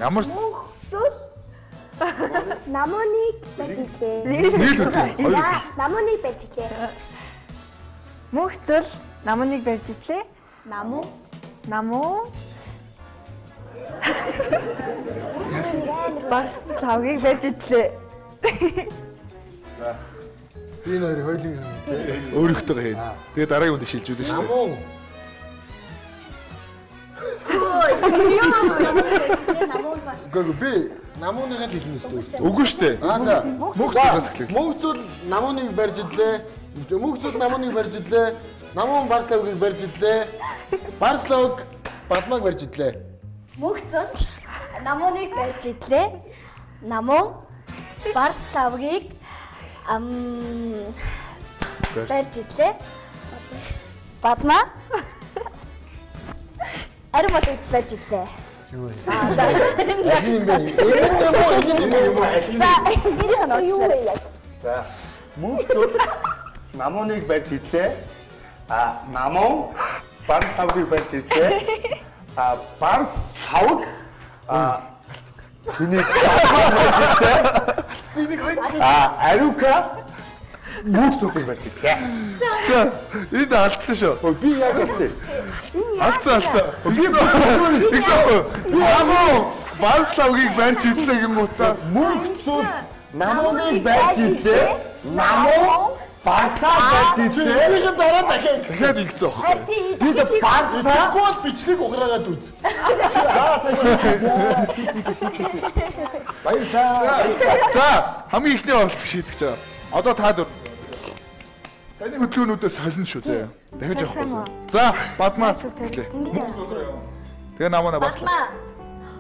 Ямар мөх зүл? Намууныг барьж идлээ. Нэг л үү? Намууныг барьж идлээ. Мөх зүл намууныг барьж идлээ. Намуу. Намуу. Барславыг барьж идлээ. За. Би энэ хоёрын хоёулын юм тий. Өөрийнхтэйгээ хийнэ. Тэгээ дараагийн үндэ шилжүүлнэ шүү дээ. Намуу. Үгүй би намууныгаа л хэлнэ шүү дээ. Үгүй шүү дээ. Аа за. Мөх зүйлээс эхлэв. Мөх зүйл намууныг барьж идлээ. Мөх зүйл намууныг барьж идлээ. Намуун Барславыг барьж идлээ. Барславыг Бадмааг барьж идлээ. Мөх зүйл намууныг барьж идлээ. Намуун Барславыг барьж идлээ. Бадмаа ариун болыг барьж идлээ. Юу вэ? За. Аль юм бэ? Энэ юм уу? Энэ юм уу? За, энийх нь уучлаарай. За. Мөх зүйл намууныг барьж идлээ. А намуу Барславыг барьж идлээ. А Барславг а тэнийг барьж идлээ. А ариука мөх зүйлийг барьж идлээ. За, энд алдсан шүү. Би яаж алдсан? Алдсан. Би ихсэн. Би намуу Барславгийг барьж идлээ гингүүтээ мөх зүйл намууныг барьж идлээ. Намуу Барсаа барьж идлээ. Энийхэн дараа дахиад дахиад ингэсэн аахгүй. Би барсаа Тэгэхгүй бол бичлэг ухраагаад үз. За за шийдвэ. Баярлалаа. За, хамгийн ихний оролцох шийдэж байгаа. Одоо та дөр. Саяны хөдөлгөөнүүдээ солино шүү заяа. Дахиж явахгүй. За, Бадмаас эхлэе. Тэгээ намаа барслаа. Бадмаа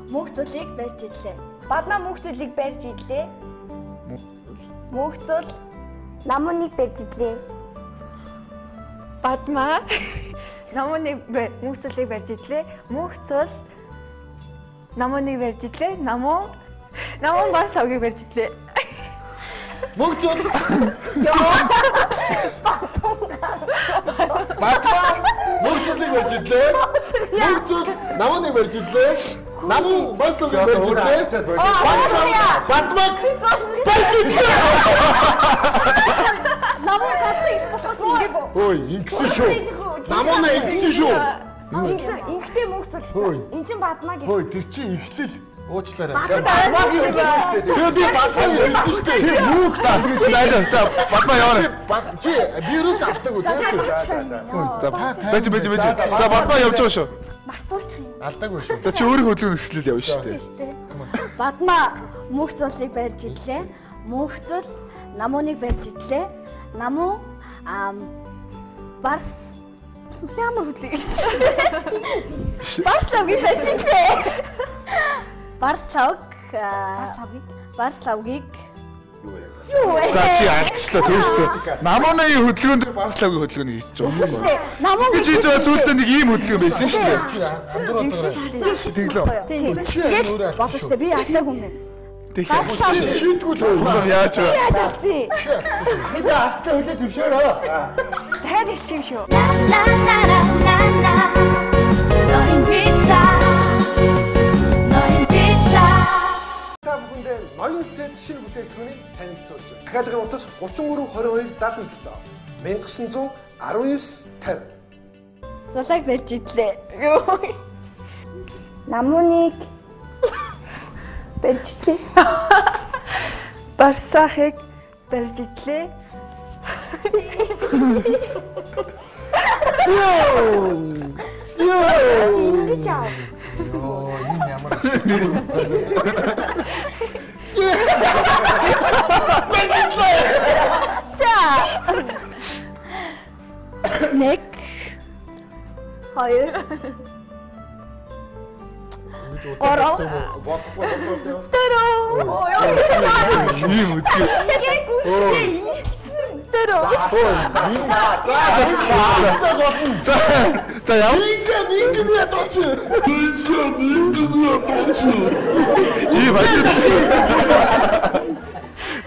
мөх зүйлийг барьж идлээ. Бадмаа мөх зүйлийг барьж идлээ. Мөх зүйл Намууныг барьж идлээ. Бадмаа намууныг мөх зүйлийг барьж идлээ. Мөх зүйл намууныг барьж идлээ. Намуу Барславыг барьж идлээ. Мөх зүйл Бадмаа мөх зүйлийг барьж идлээ. Мөх зүйл намууныг барьж идлээ. Намуу Барславыг барьж идлээ. Барслав Бадмааг барьж идлээ. Намуу ганцхан их болохоос ингээгүй. Хөөе, ингэсэн шүү. Намуунаа ингэсэн шүү. Ингэхдээ мөх зүйл. Эн чин Бадмаа гэх. Хөөе, тэр чинь эхлэл уучлаарай. Бадмаагийн хөдөлгөөн шүү дээ. Тэгээ би Барславыг хэлсэн шүү дээ. Чи мөх та тэгэж зайлаа. За, Бадмаа яваарай. Чи би ерөөсөө алдаагүй тийм шүү. За, байж. За, Бадмаа явж байгаа шүү. Мартуулчих юм. Алдаагүй шүү. За, чи өөрийн хөдөлгөөн өсөлөл явна шүү дээ. Тийм шүү дээ. Бадмаа мөх зүйлийг барьж идлээ. Мөх зүйл намууныг барьж идлээ. Намуу барс ямар хөдлөг гэсэн. Барславыг барьж идлээ. Барславг Барславгийг юу вэ? За чи алдчихлаа төөстэй. Намууны хөдөлгөөн дээр Барславгийн хөдөлгөөнийг хийж байгаа юм. Шүү дээ. Намуу Гэж хийж байгаа сүүлдээ нэг ийм хөдөлгөөн байсан шүү дээ. Чи андуураад байгаа. Тэглээ. Тэгээд болно шүү дээ. Би алдаагүй юм байна. Тэгэхээр Шийдгүүл хөө. яаж вэ? Яаж алдсан? Бид алдтай хүлээ зөвшөөрөө. Дахиад хэлчих юм шүү. La la la la la. Ноён пицца. Ноён пицца. Та бүхэндээ ноён сет шинэ бүтээгдэхүүнийг танилцуулж байна. Дахиадгийн утас 33 22 77 19 19 50. Зулайг барьж идлээ. Намууныг барьж идлээ. Барсаахыг барьж идлээ. Йоо. Ингэж аав. Йоо, энэ ямар За. 1 2 3 4 Ийм үгүй. 4 За за яа. Ингэж ядууч. Ийм ажил.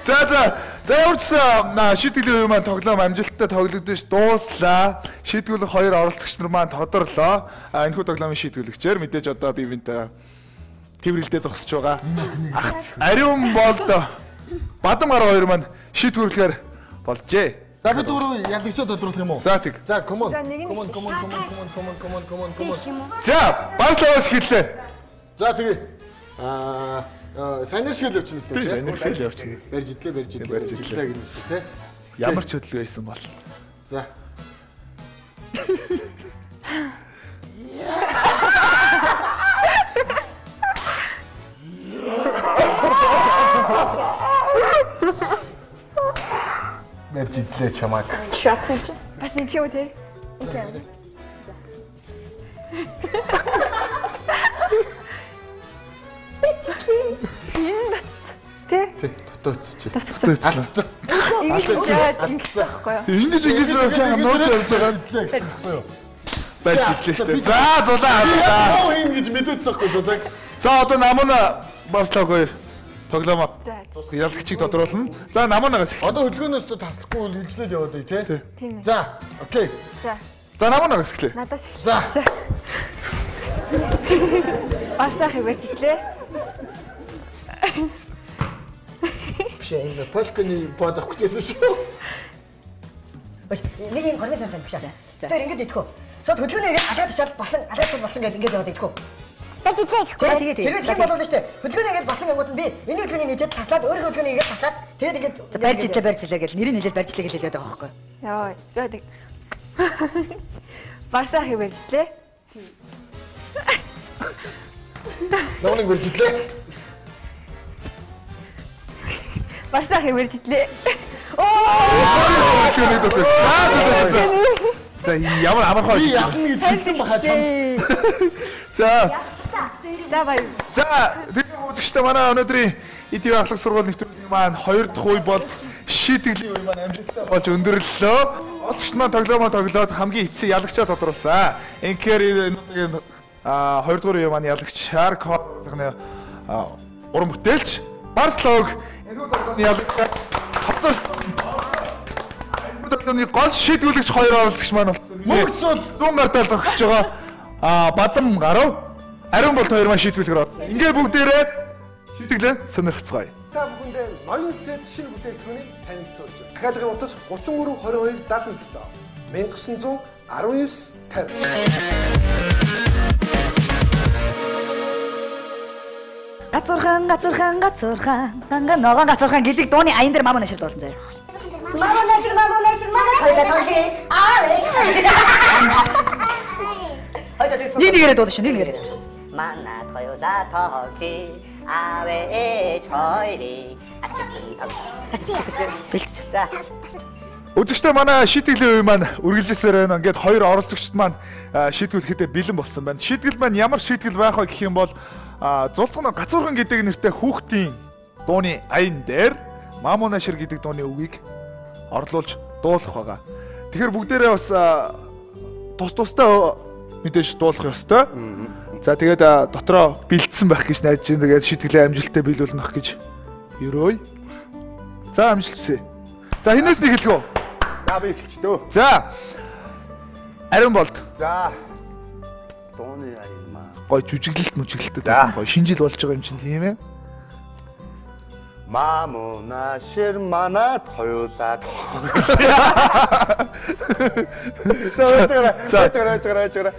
За за. За ямар ч сан шийтгэлийн үе маань тоглоом амжилттай тоглогдож дууслаа. Шийтгүүлэх хоёр оролцогч нар маань тодорлоо. Энэхүү тоглоомын шийтгүүлэгчээр мэдээж одоо бие биентэй тэврэлдээ зогсож байгаа. Ариун болд Бадам гараа хоёр маань шийтгүүлэхээр болжээ. За бид өөрөө ялагчаа тодруулах юм уу? За тэг. За come on. За, нэг нь Come on, come on, come on, come on, come on, come on, come on. За Барселонаас эхэллээ. За тэгээ. Санаар шиг л явчихна шүү Тийм, дээ. санаар шиг л явчихна. Барьж идлээ, барьж идлээ, Барьж барьж идлээ. идлээ гэнэ шүү дээ, тэ. Ямар ч хөдөлгөөн хийсэн бол. За. Барьж идлээ чамааг. Шатж. Бас ингэх юм те. Окей. Энэ татц. Тэ? Тэ, дутууцчих. Дутууцлаа. Ингэж яад ингэх байхгүй юу? Тэг ингэж ингэж сайн нууж явж байгаа Идлээ гэсэн байхгүй юу? барьж идлээ шүү дээ. За зулаа харлаа. Яа, юм гэж мэдээдсэн байхгүй зулааг. За одоо намуна Барселон хоёр тоглоомоо За. дуусгах ялагчийг тодруулна. За намунагаас эхэлье. Одоо хөдөлгөөнөөс тө таслахгүй үргэлжлэл яваад бай, тэ. Тийм ээ. За, окей. За. За намунагаас эхэлье. Надаас эхэлье. За. За. Барсаахыг барьж идлээ. Биш энэ полконы поз авах гэжсэн шүү. Биш нэг юм хормын санах юм биш аа. Тэр ингэж идэхүү. Шууд хөдөлгөөний ингээд алаад тушаал басан, алаад тушаал басан гэж ингэж яваад идэхүү. Барьж идлээ. Тэгээ тэгээ. Тэр тийм болоод штэ. Хөдөлгөөний ингээд басан гингууд нь би энэ хөдөлгөөний нийчээд таслаад өөрийнхөө хөдөлгөөний ингээд таслаад тэгээд ингээд Барьж идлээ, барьж идлээ гэж нэрийг хэлээд барьж идлээ гэж хэлээд байгаа байхгүй. Йоо. За тэг. Барсаахыг барьж идлээ. Намныг барьж идлээ. Барсаахыг барьж идлээ. Хөдөлгөөнийг дутуу. За за за. За ямар амархан Би шийтгэл. ялна гэж хэлсэн баха чам. За За баяр. за тэгээ үзэгчдээ манай өнөөдрийн ETV ахлах сургууль нэвтрүүлгийн маань хоёр дахь үе бол шийтгэлийн үе маань амжилттай болж өндөрлөлөө. Олцогч маань тоглоомоо тоглоод хамгийн эцсийн ялагчаа тодруулсан. Инхээр энэ удаагийн хоёр дахь үе маань ялагч Шар Козгны уран бүтээлч Барселог энэхүү тоглоомын ялагчаа тодорсон. Энэхүү тоглоомын гол шийдвэрлэгч хоёр оролцогч маань болсон. Мөнх зул зүүн гартаа зогсож байгаа Бадам гарав. Ариун болт хоёр маань шийдвэрлэхээр орсон. Ингээ бүгдээрээ шийтгэлээ сонирхцгаая. Та бүхэндээ ноён сет шинэ бүтээгдэхүүнийг танилцуулж байна. Дахиадлагын утас 33 22 77 1919 50. Гацуурхан, гацуурхан, гацуурхан, ганган ногоон гацуурхан гэдэг дууны аян дээр мама нашир дуулсан заяа. Мама насир мама насир мама. Хоёул тоглоё. Аа ээж. Нэг нэгээрээ дуулна шүү, нэг нэгээрээ. Манад хоёулаа тоглоё. Аав ээж хоёрыг ачсан тоглоё. Бэлтэж. За. Үзэгчдээ манай шийтгэлийн үе маань үргэлжилсээр байна. Ингээд хоёр оролцогчд маань шийтгүүлэхдээ бэлэн болсон байна. Шийтгэл маань ямар шийтгэл байх вэ гэх юм бол зулцган гацуурхан гэдэг нэртэй хүүхдийн дууны аян дээр Мамунашир гэдэг дууны үгийг орлуулж дуулах байгаа. Тэгэхээр бүгдээрээ бас тус тустай мэдээж дуулах ёстой. За тэгээд дотроо бэлдсэн байх гэж найдаж байна. Тэгээд шийтгэлээ амжилттай биелүүлнэ гэж ерөөе. За амжилт хүсье. За хинээс нэг хэлэх үү? За би эхэлчих дөө. За. Ариун болд. За. Дууны аян маа. Гой жүжиглэлт мүжиглэлтэй За. гой шинжил болж байгаа юм чинь тийм ээ. Мамунашир манад хоёулаа. За за.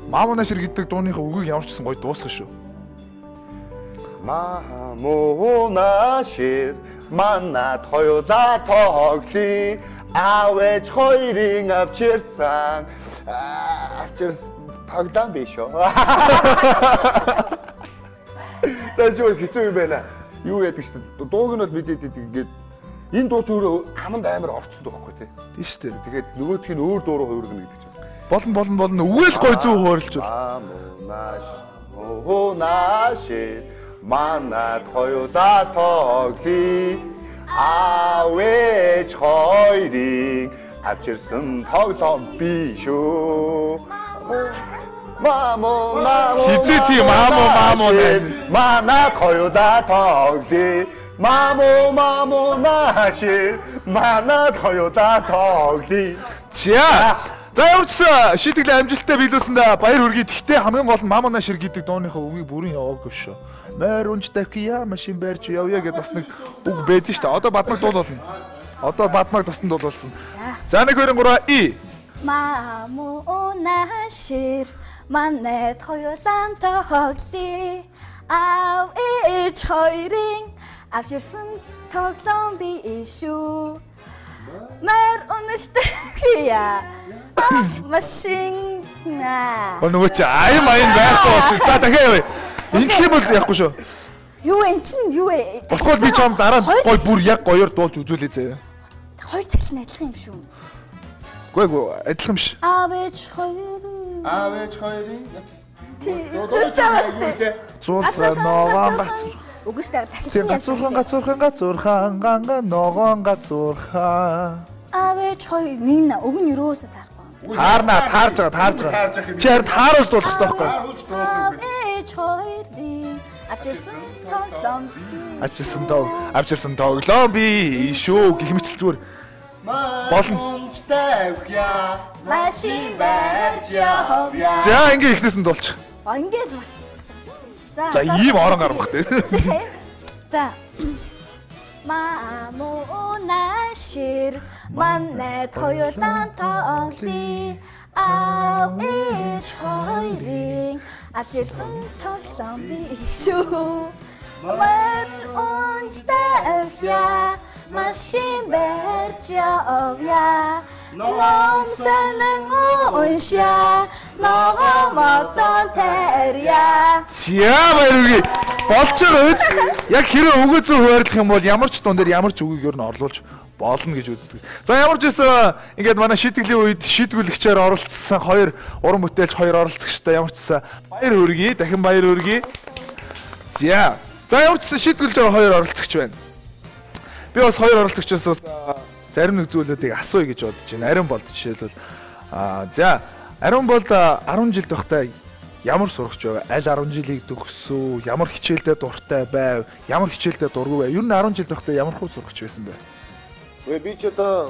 Маамунашир гэдэг дууныхаа үгийг ямар ч гэсэн гоё дуусгах шүү. Маамунашир манад хоёулаа тоглоё. Аав ээж хоёрын авчирсан тоглоом биш үү? За чи бас хэцүү юм байна. Юу яадаг шүү дээ. Дууг нь бол мэдээд идэг ингээд энэ дуу ч өөрөө аманд амар орцсон байхгүй тий. Тийм шүү дээ. Тэгээд нөгөөх нь өөр дуу руу хувиргана гэдэг чинь. Болно үгээл гой зүү хуваарлж бол. Маамунашир манад хоёулаа тоглоё. Аав ээж хоёрын авчирсан тоглоом биш үү? Мамо Хизээ тийм мамо нэ. Манад хоёулаа тоглоё. Мамо наашир манад хоёулаа тоглоё. За. За ямар ч гэсэн шийтгэл амжилттай биелүүлсэндээ баяр хүргэе. Гэхдээ хамгийн гол нь мамо наашир гэдэг дууныхаа үгийг бүрэн яваагүй шүү. Мойр унж давхия машин барьж явъя гэдээ бас нэг үг байдэн шүү дээ. Одоо бадмаг дуул болно. Одоо бадмаг тусанд дуулсан. За 1 2 3 и. Маамунашир манайд хоёулаа тоглоё. Аав ээж хоёрын авчирсан тоглоом биш шүү. Мэр унаж давхия. Машин наа. Нөгөө чи аян маян байхгүй болсон. За дахиад явъя. Ингэх юм бол яахгүй шүү. Юу вэ эн чинь юу вэ? Болохгүй би чам дараа нь гой бүр яг гоёор дуулж үзүүлээ заяа. Хоёр тал нь адилхан юм шүү. Үгүй адилхан биш. Аав ээж хоёрын. Аав ээж хоёрын. Зуул ногоон гацур. Үгүй шүү дээ дахилт нь явж. Гацуурхан ганга ногоон гацуурхан. Аав ээж хоёр нэг нь уг нь юусоо таарахгүй. Таарна таарж байгаа. Чи харин тааруулж дуулах хэрэгтэй байхгүй. Аав ээж хоёрын авчирсан тоглоом. Авчирсан тоглоом би шүү гэх мэт зүгээр болно. Машин барьж явъя. За ингээ эхнээс нь дуулчих. Ингээл мартчихж байгаа шүү дээ. За ийм орон гарах тий. За. Маамунашир манайд хоёулаа тоглоё. Аав ээж хоёрын авчирсан тоглоом биш шүү. Мэр унж давхия машин барьж явъя. Ном санан уншаа ногоо модон тарья. За баяр хүргэе. Болж байгаа үз. Яг хэрэг үгээ зөв хуваарлах юм бол ямар ч дуун дээр ямар ч үгийг ер нь орлуулж болно гэж үздэг. За ямар ч байсан ингээд манай шийтгэлийн үед шийдвэрлэгчээр оролцсон хоёр уран бүтээлч хоёр оролцогчтой ямар ч байсан баяр хүргэе. Дахин баяр хүргэе. За. За ямар ч байсан шийдвэрлэж байгаа хоёр оролцогч байна. Би бас хоёр оролцогчоос зарим нэг зүйлүүдийг асууя гэж бодож байна. Ариун болд жишээлбэл за Ариун болд 10 жилд байхдаа ямар сурагч байв? Аль 10 жилийг төгсөв? Ямар хичээлдээ дуртай байв? Ямар хичээлдээ дургүй байв? Ер нь 10 жилд байхдаа ямар хүү сурагч байсан бэ? Би ч одоо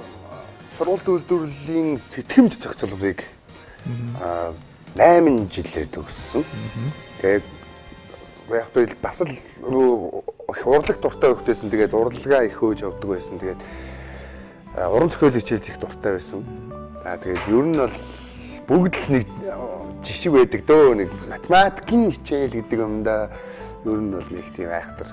сургууль үйлдвэрлэлийн сэтгэмж зохицуулгыг 8 жилээр төгссөн. Тэгээд яг би бас л их урлаг дуртай хөхтэйсэн. Тэгээд урлагаа их хөөж явдаг байсан. Тэгээд уран зохиолын хичээлд их дуртай байсан. За тэгээд ер нь бол бүгд л нэг жишг байдаг дөө. Нэг математикийн хичээл гэдэг юмдаа ер нь бол нэг тийм айхтар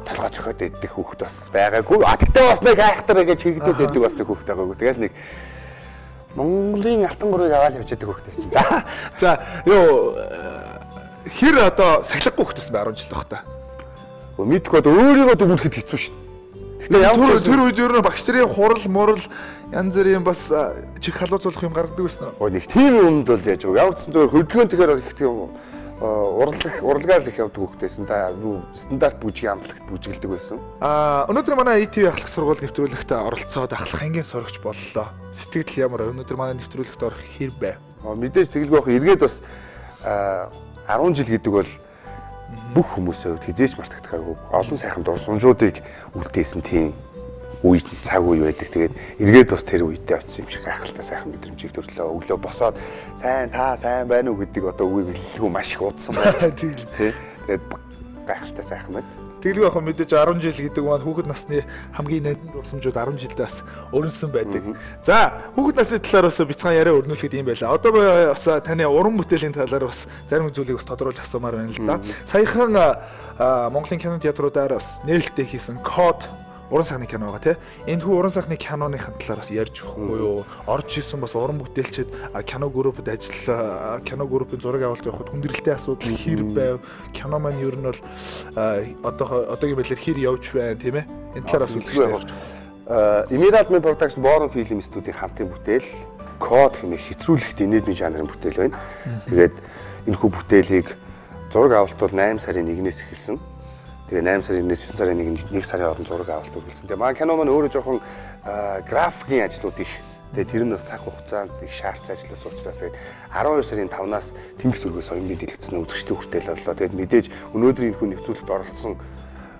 толгой зохиод идэх хүүхэд бас байгаагүй. А тэгтээ бас нэг айхтар гэж хийгдээд байдаг бас нэг хүүхэд байгаагүй. Тэгэл нэг Монголын алтан гурыг аваад явж байдаг хүүхэд байсан. За юу хэр одоо сахилгагүй хүүхэд байсан бэ 10 жил байхдаа? Мэдгүй одоо өөрийгөө дүгнэхэд хэцүү шүү дээ. Гэхдээ ямар тэр үед ер нь багш нарын хурал мурал янз бүрийн бас чих халууцуулах юм гаргадаг байсан уу? Нэг тийм юмд бол яаж байгаа. Ямар ч зүйл хөдөлгөөн тэгэхээр их тийм урлагаар л их явдаг хүүхдээсэн. Та стандарт бүжгийн амтлагт бүжгэлдэг байсан. Өнөөдөр манай ETV ахлах сургууль нэвтрүүлэгт оролцоод ахлах ангийн сурагч боллоо. Сэтгэл ямар өнөөдөр манай нэвтрүүлэгт орох хэр байв? Мэдээж тэгэлгүй байх. Эргээд бас 10 жил гэдэг бол бүх хүмүүсийн хувьд хизээч мартагдахааргүй. Олон сайхан дурсамжуудыг үлдээсэн тийм үе цаг үе байдаг. Тэгээд эргээд бас тэр үедээ очсон юм шиг гайхалтай сайхан мэдрэмжийг төрлөө. Өглөө босоод сайн та сайн байна уу гэдэг одоо үгийг хэллэгүү маш их удсан байна. Тий. Тэгээд гайхалтай сайхан байна. Тэгэлгүй яг мэдээж 10 жил гэдэг маань хүүхэд насны хамгийн нандин дурсамжууд 10 жилдээ бас өрнөсөн байдаг. За, хүүхэд насны талаар бас бяцхан яриа өрнүүлэхэд юм байлаа. Одоо бас таны уран бүтээлийн талаар бас зарим зүйлийг бас тодруулж асуумаар байна л да. Саяхан Монголын кино театруудаар бас нээлттэй хийсэн Код уран сайхны кино байгаа тий. Энэхүү уран сайхны киноныхын талаар бас ярьж өгөхгүй юу? Орж исэн бас уран бүтээлчид кино группэд ажил кино группийн зураг авалт явахад хүндрэлтэй асуудал хэр байв? Кино маань ер нь бол одоогийн байдлаар хэр явж байна тийм ээ? Энэ талаар бас үлдчихлээ. Emerald Man Production Boron Film Studio-ийн хамтын бүтээл Код хэмээх хэтрүүлэгт инээдмийн жанрын бүтээл байна. Тэгээд энэхүү бүтээлийг зураг авалт бол 8 сарын 1-ээс эхэлсэн. Тэгээ 8 сарын 1-ээс 9 сарын 1-нд 1 сарын хооронд зураг авалт үргэлжлсэн. Тэгээ манай кино маань өөрөө жоохон графикийн ажлууд их. Тэгээ тэр нь бас цаг хугацаанд их шаардсан ажлаас учраас тэгээд 12 сарын 5-наас Тэнгис өргөөс оюун дэлгэцэн үзэгчдийн хүртэл боллоо. Тэгээд мэдээж өнөөдрийн энэхүү нэвтрүүлэгт оролцсон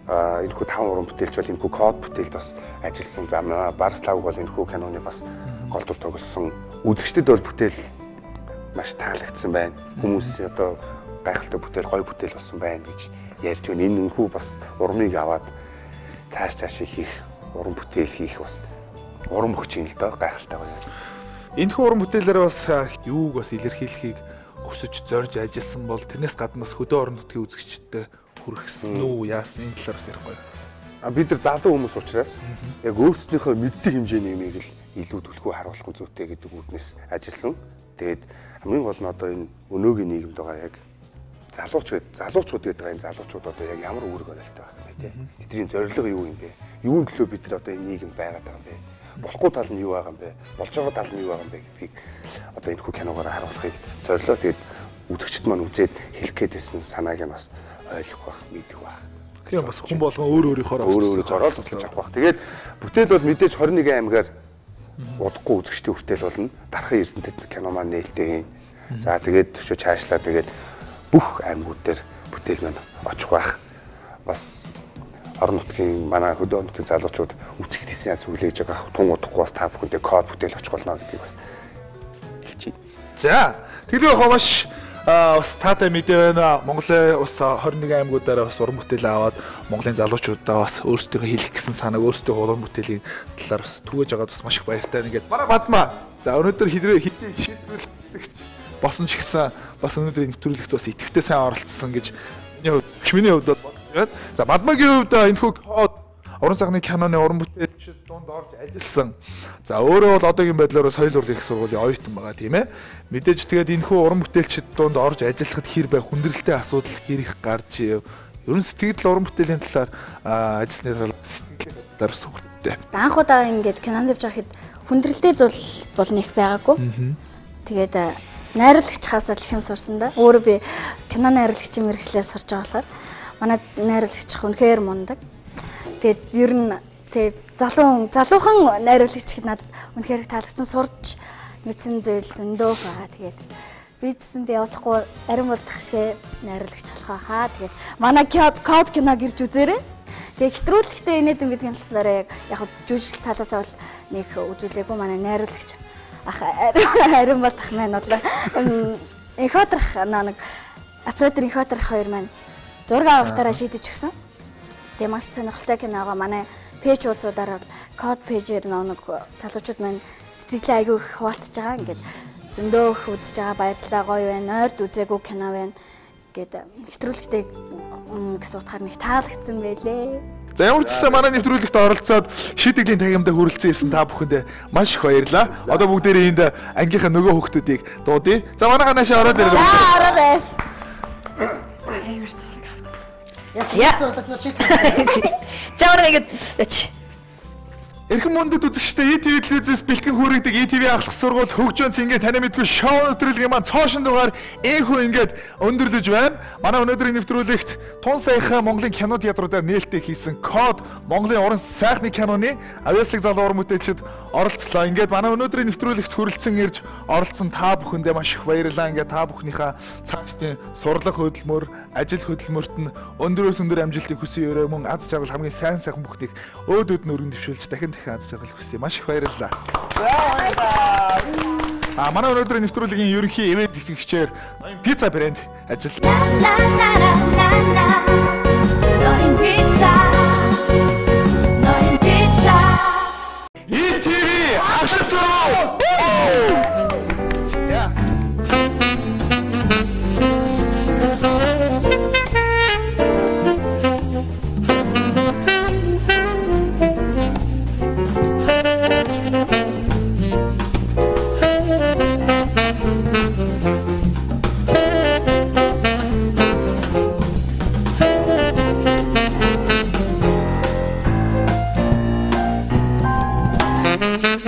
энэхүү 5 уран бүтээлч бол энэхүү Код бүтээлд бас ажилласан. За Барслав бол энэхүү киноны бас гол дүр тоглосон. Үзэгчдэд бол бүтээл маш таалагдсан байна. Хүмүүс одоо гайхалтай бүтээл, гоё бүтээл болсон байна гэж ярьж байна. Энэ үнэхүү бас урмыг аваад цааш цаашаа хийх, уран бүтээл хийх бас урам өгч юм л доо, гайхалтай гоё. Энэхүү уран бүтээлээр бас юуг бас илэрхийлэхийг хүсэж зорж ажилласан бол тэрнээс гадна бас хөдөө орон нутгийн үзэгчдэд хүргэсэн үү, яасан энэ талаар бас ярихгүй. Бид нар залуу хүмүүс учраас яг өөрсдийнхөө мэддэг хэмжээний юмыг л илүү түлхүү харуулах зүйтэй гэдэг үүднээс ажилласан. Тэгээд хамгийн гол нь одоо энэ өнөөгийн нийгэмд байгаа яг залуучууд гэдэг энэ залуучууд одоо яг ямар үүрэг оройлтой байх юм бэ те? Тэдний зорилго юу юм бэ? Юун төлөө бид нар одоо энэ нийгэмд байгаад байгаа юм бэ? Болохгүй тал нь юу байгаа юм бэ? Болж байгаа тал нь юу байгаа юм бэ гэдгийг одоо энэ хүү киногоор харуулахыг зорилоо. Тэгээд үзэгчд маань үзээд хэлэх гээдсэн санааг нь бас ойлгох байх, мэдэх байх. Тийм бас хүн болгон өөр өөрийнхоороо тусалж авах байх. Тэгээд бүтээл бол мэдээж 21 аймгаар удахгүй үзэгчдийн хүртэл болно. Дархан Эрдэнэтэд кино маань нээлттэй хийн. За тэгээд төшөө чаашлаа тэгээд бүх аймагуд дээр бүтээл маань очих байх. Бас орон нутгийн манай хөдөө орон нутгийн залуучууд үзэхэд хийсэн яц хүлээж байгаа тун удахгүй бас та бүхэндээ Код бүтээл очих болно гэдгийг бас хэлчихье. За тэгэлгүй яхаа маш бас таатай мэдээ байна. Монголын бас 21 аймагуудаараа бас уран бүтээл аваад Монголын залуучуудаа бас өөрсдийнхөө хэлэх гэсэн санааг өөрсдийнхөө уран бүтээлийн талаар бас түгээж байгаад бас маш их баяртай. Ингээд манай Бадмаа. За өнөөдөр хэдий шийдвэрлэгч босон ч гэсэн бас өнөөдөр нэвтрүүлэгт бас идэвхтэй сайн оролцсон гэж миний хувьд бодож байна. За Бадмагийн хувьд энэхүү Код уран сайхны киноны уран бүтээлчид дунд орж ажилласан. За өөрөө бол одоогийн байдлаар соёл урлагийн их сургуулийн оюутан байгаа тийм ээ. Мэдээж тэгээд энэхүү уран бүтээлчид дунд орж ажиллахад хэр бай хүндрэлтэй асуудал хэр их гарч ив. Ер нь сэтгэл уран бүтээлийн талаар ажилласны талаар сэтгэлийн талаар сүртэй. Анх удаа ингээд кинонд явж байхад хүндрэлтэй зүйл бол нэг байгаагүй. Тэгээд найруулагч хаасаа л их юм сурсан да. Өөрөө би кино найруулагчийн мэргэжлээр сурч байгаа болохоор манай найруулагч үнэхээр мундаг. Тэгээд ер нь тэг залуухан найруулагч гэхэд надад үнэхээр таалагдсан, сурч мэдсэн зүйл зөндөө байгаа. Тэгээд би тэсэнд явахгүй арин болдох шиг найруулагч болох байхаа. Тэгээд манай Код киног ирж үзээрэй. Тэгээд хэтрүүлэгтээ инээдэм гэдэг нь талаараа яг жүжигч талаасаа бол нэг үзүүлээгүй манай найруулагч ах арин болдох маань бол инходрах нэг оператор инходрах хоёр маань зураг авалтаараа шийдэж өгсөн. Тэгээ маш сонирхолтой киногоо манай пэйж хуудасуудаар бол Код пэйжээр нэг залуучууд маань сэтгэлээ айгүй их хуваалцаж байгаа. Ингээд зөндөө их үзэж байгаа, баярлалаа, гоё байна, ойрд үзээгүй кино байна гэд нэвтрүүлэгтэй гэсэн утгаар нэг таалагдсан байлээ. За ямар ч гэсэн манай нэвтрүүлэгт оролцоод шийтгэлийн танхимдаа хүрэлцэн ирсэн та бүхэндээ маш их баярлалаа. Одоо бүгдээрээ энд ангийнхаа нөгөө хүүхдүүдийг дуудъя. За манайхаа наашаа ороод ирээ. За ороод ирээ. За ороо ингэж яч. Эрхэм мөндөд үзэгчдээ ETV телевизээс бэлтгэн хүргэдэг ETV ахлах сургууль хөгжөөн цэнгээ таны мэдгүй шоу нэвтрүүлгийн маань цоошин дугаар ээнхүү ингээд өндөрлөж байна. Манай өнөөдрийн нэвтрүүлэгт тун саяхан Монголын кино театруудаар нээлттэй хийсэн Код Монголын уран сайхны киноны авьяаслаг залуу уран бүтээлчид оролцлоо. Ингээд манай өнөөдрийн нэвтрүүлэгт хүрэлцэн ирж оролцсон та бүхэндээ маш их баярлалаа. Ингээд та бүхнийхээ цаашдын сурлага хөдөлмөр, ажил хөдөлмөрт нь өндөрөөс өндөр амжилтыг хүсэн өрөө мөн аз жаргал хамгийн сайн сайхан бүхнийг өөд өд нь өргөн дэвшүүлж дахин дахин аз жаргал хүсье. Маш их баярлалаа. За баярлалаа. А манай өнөөдрийн нэвтрүүлгийн ерөнхий ивент тэтгэгчээр Ноён пицца брэнд ажиллана. Thank you.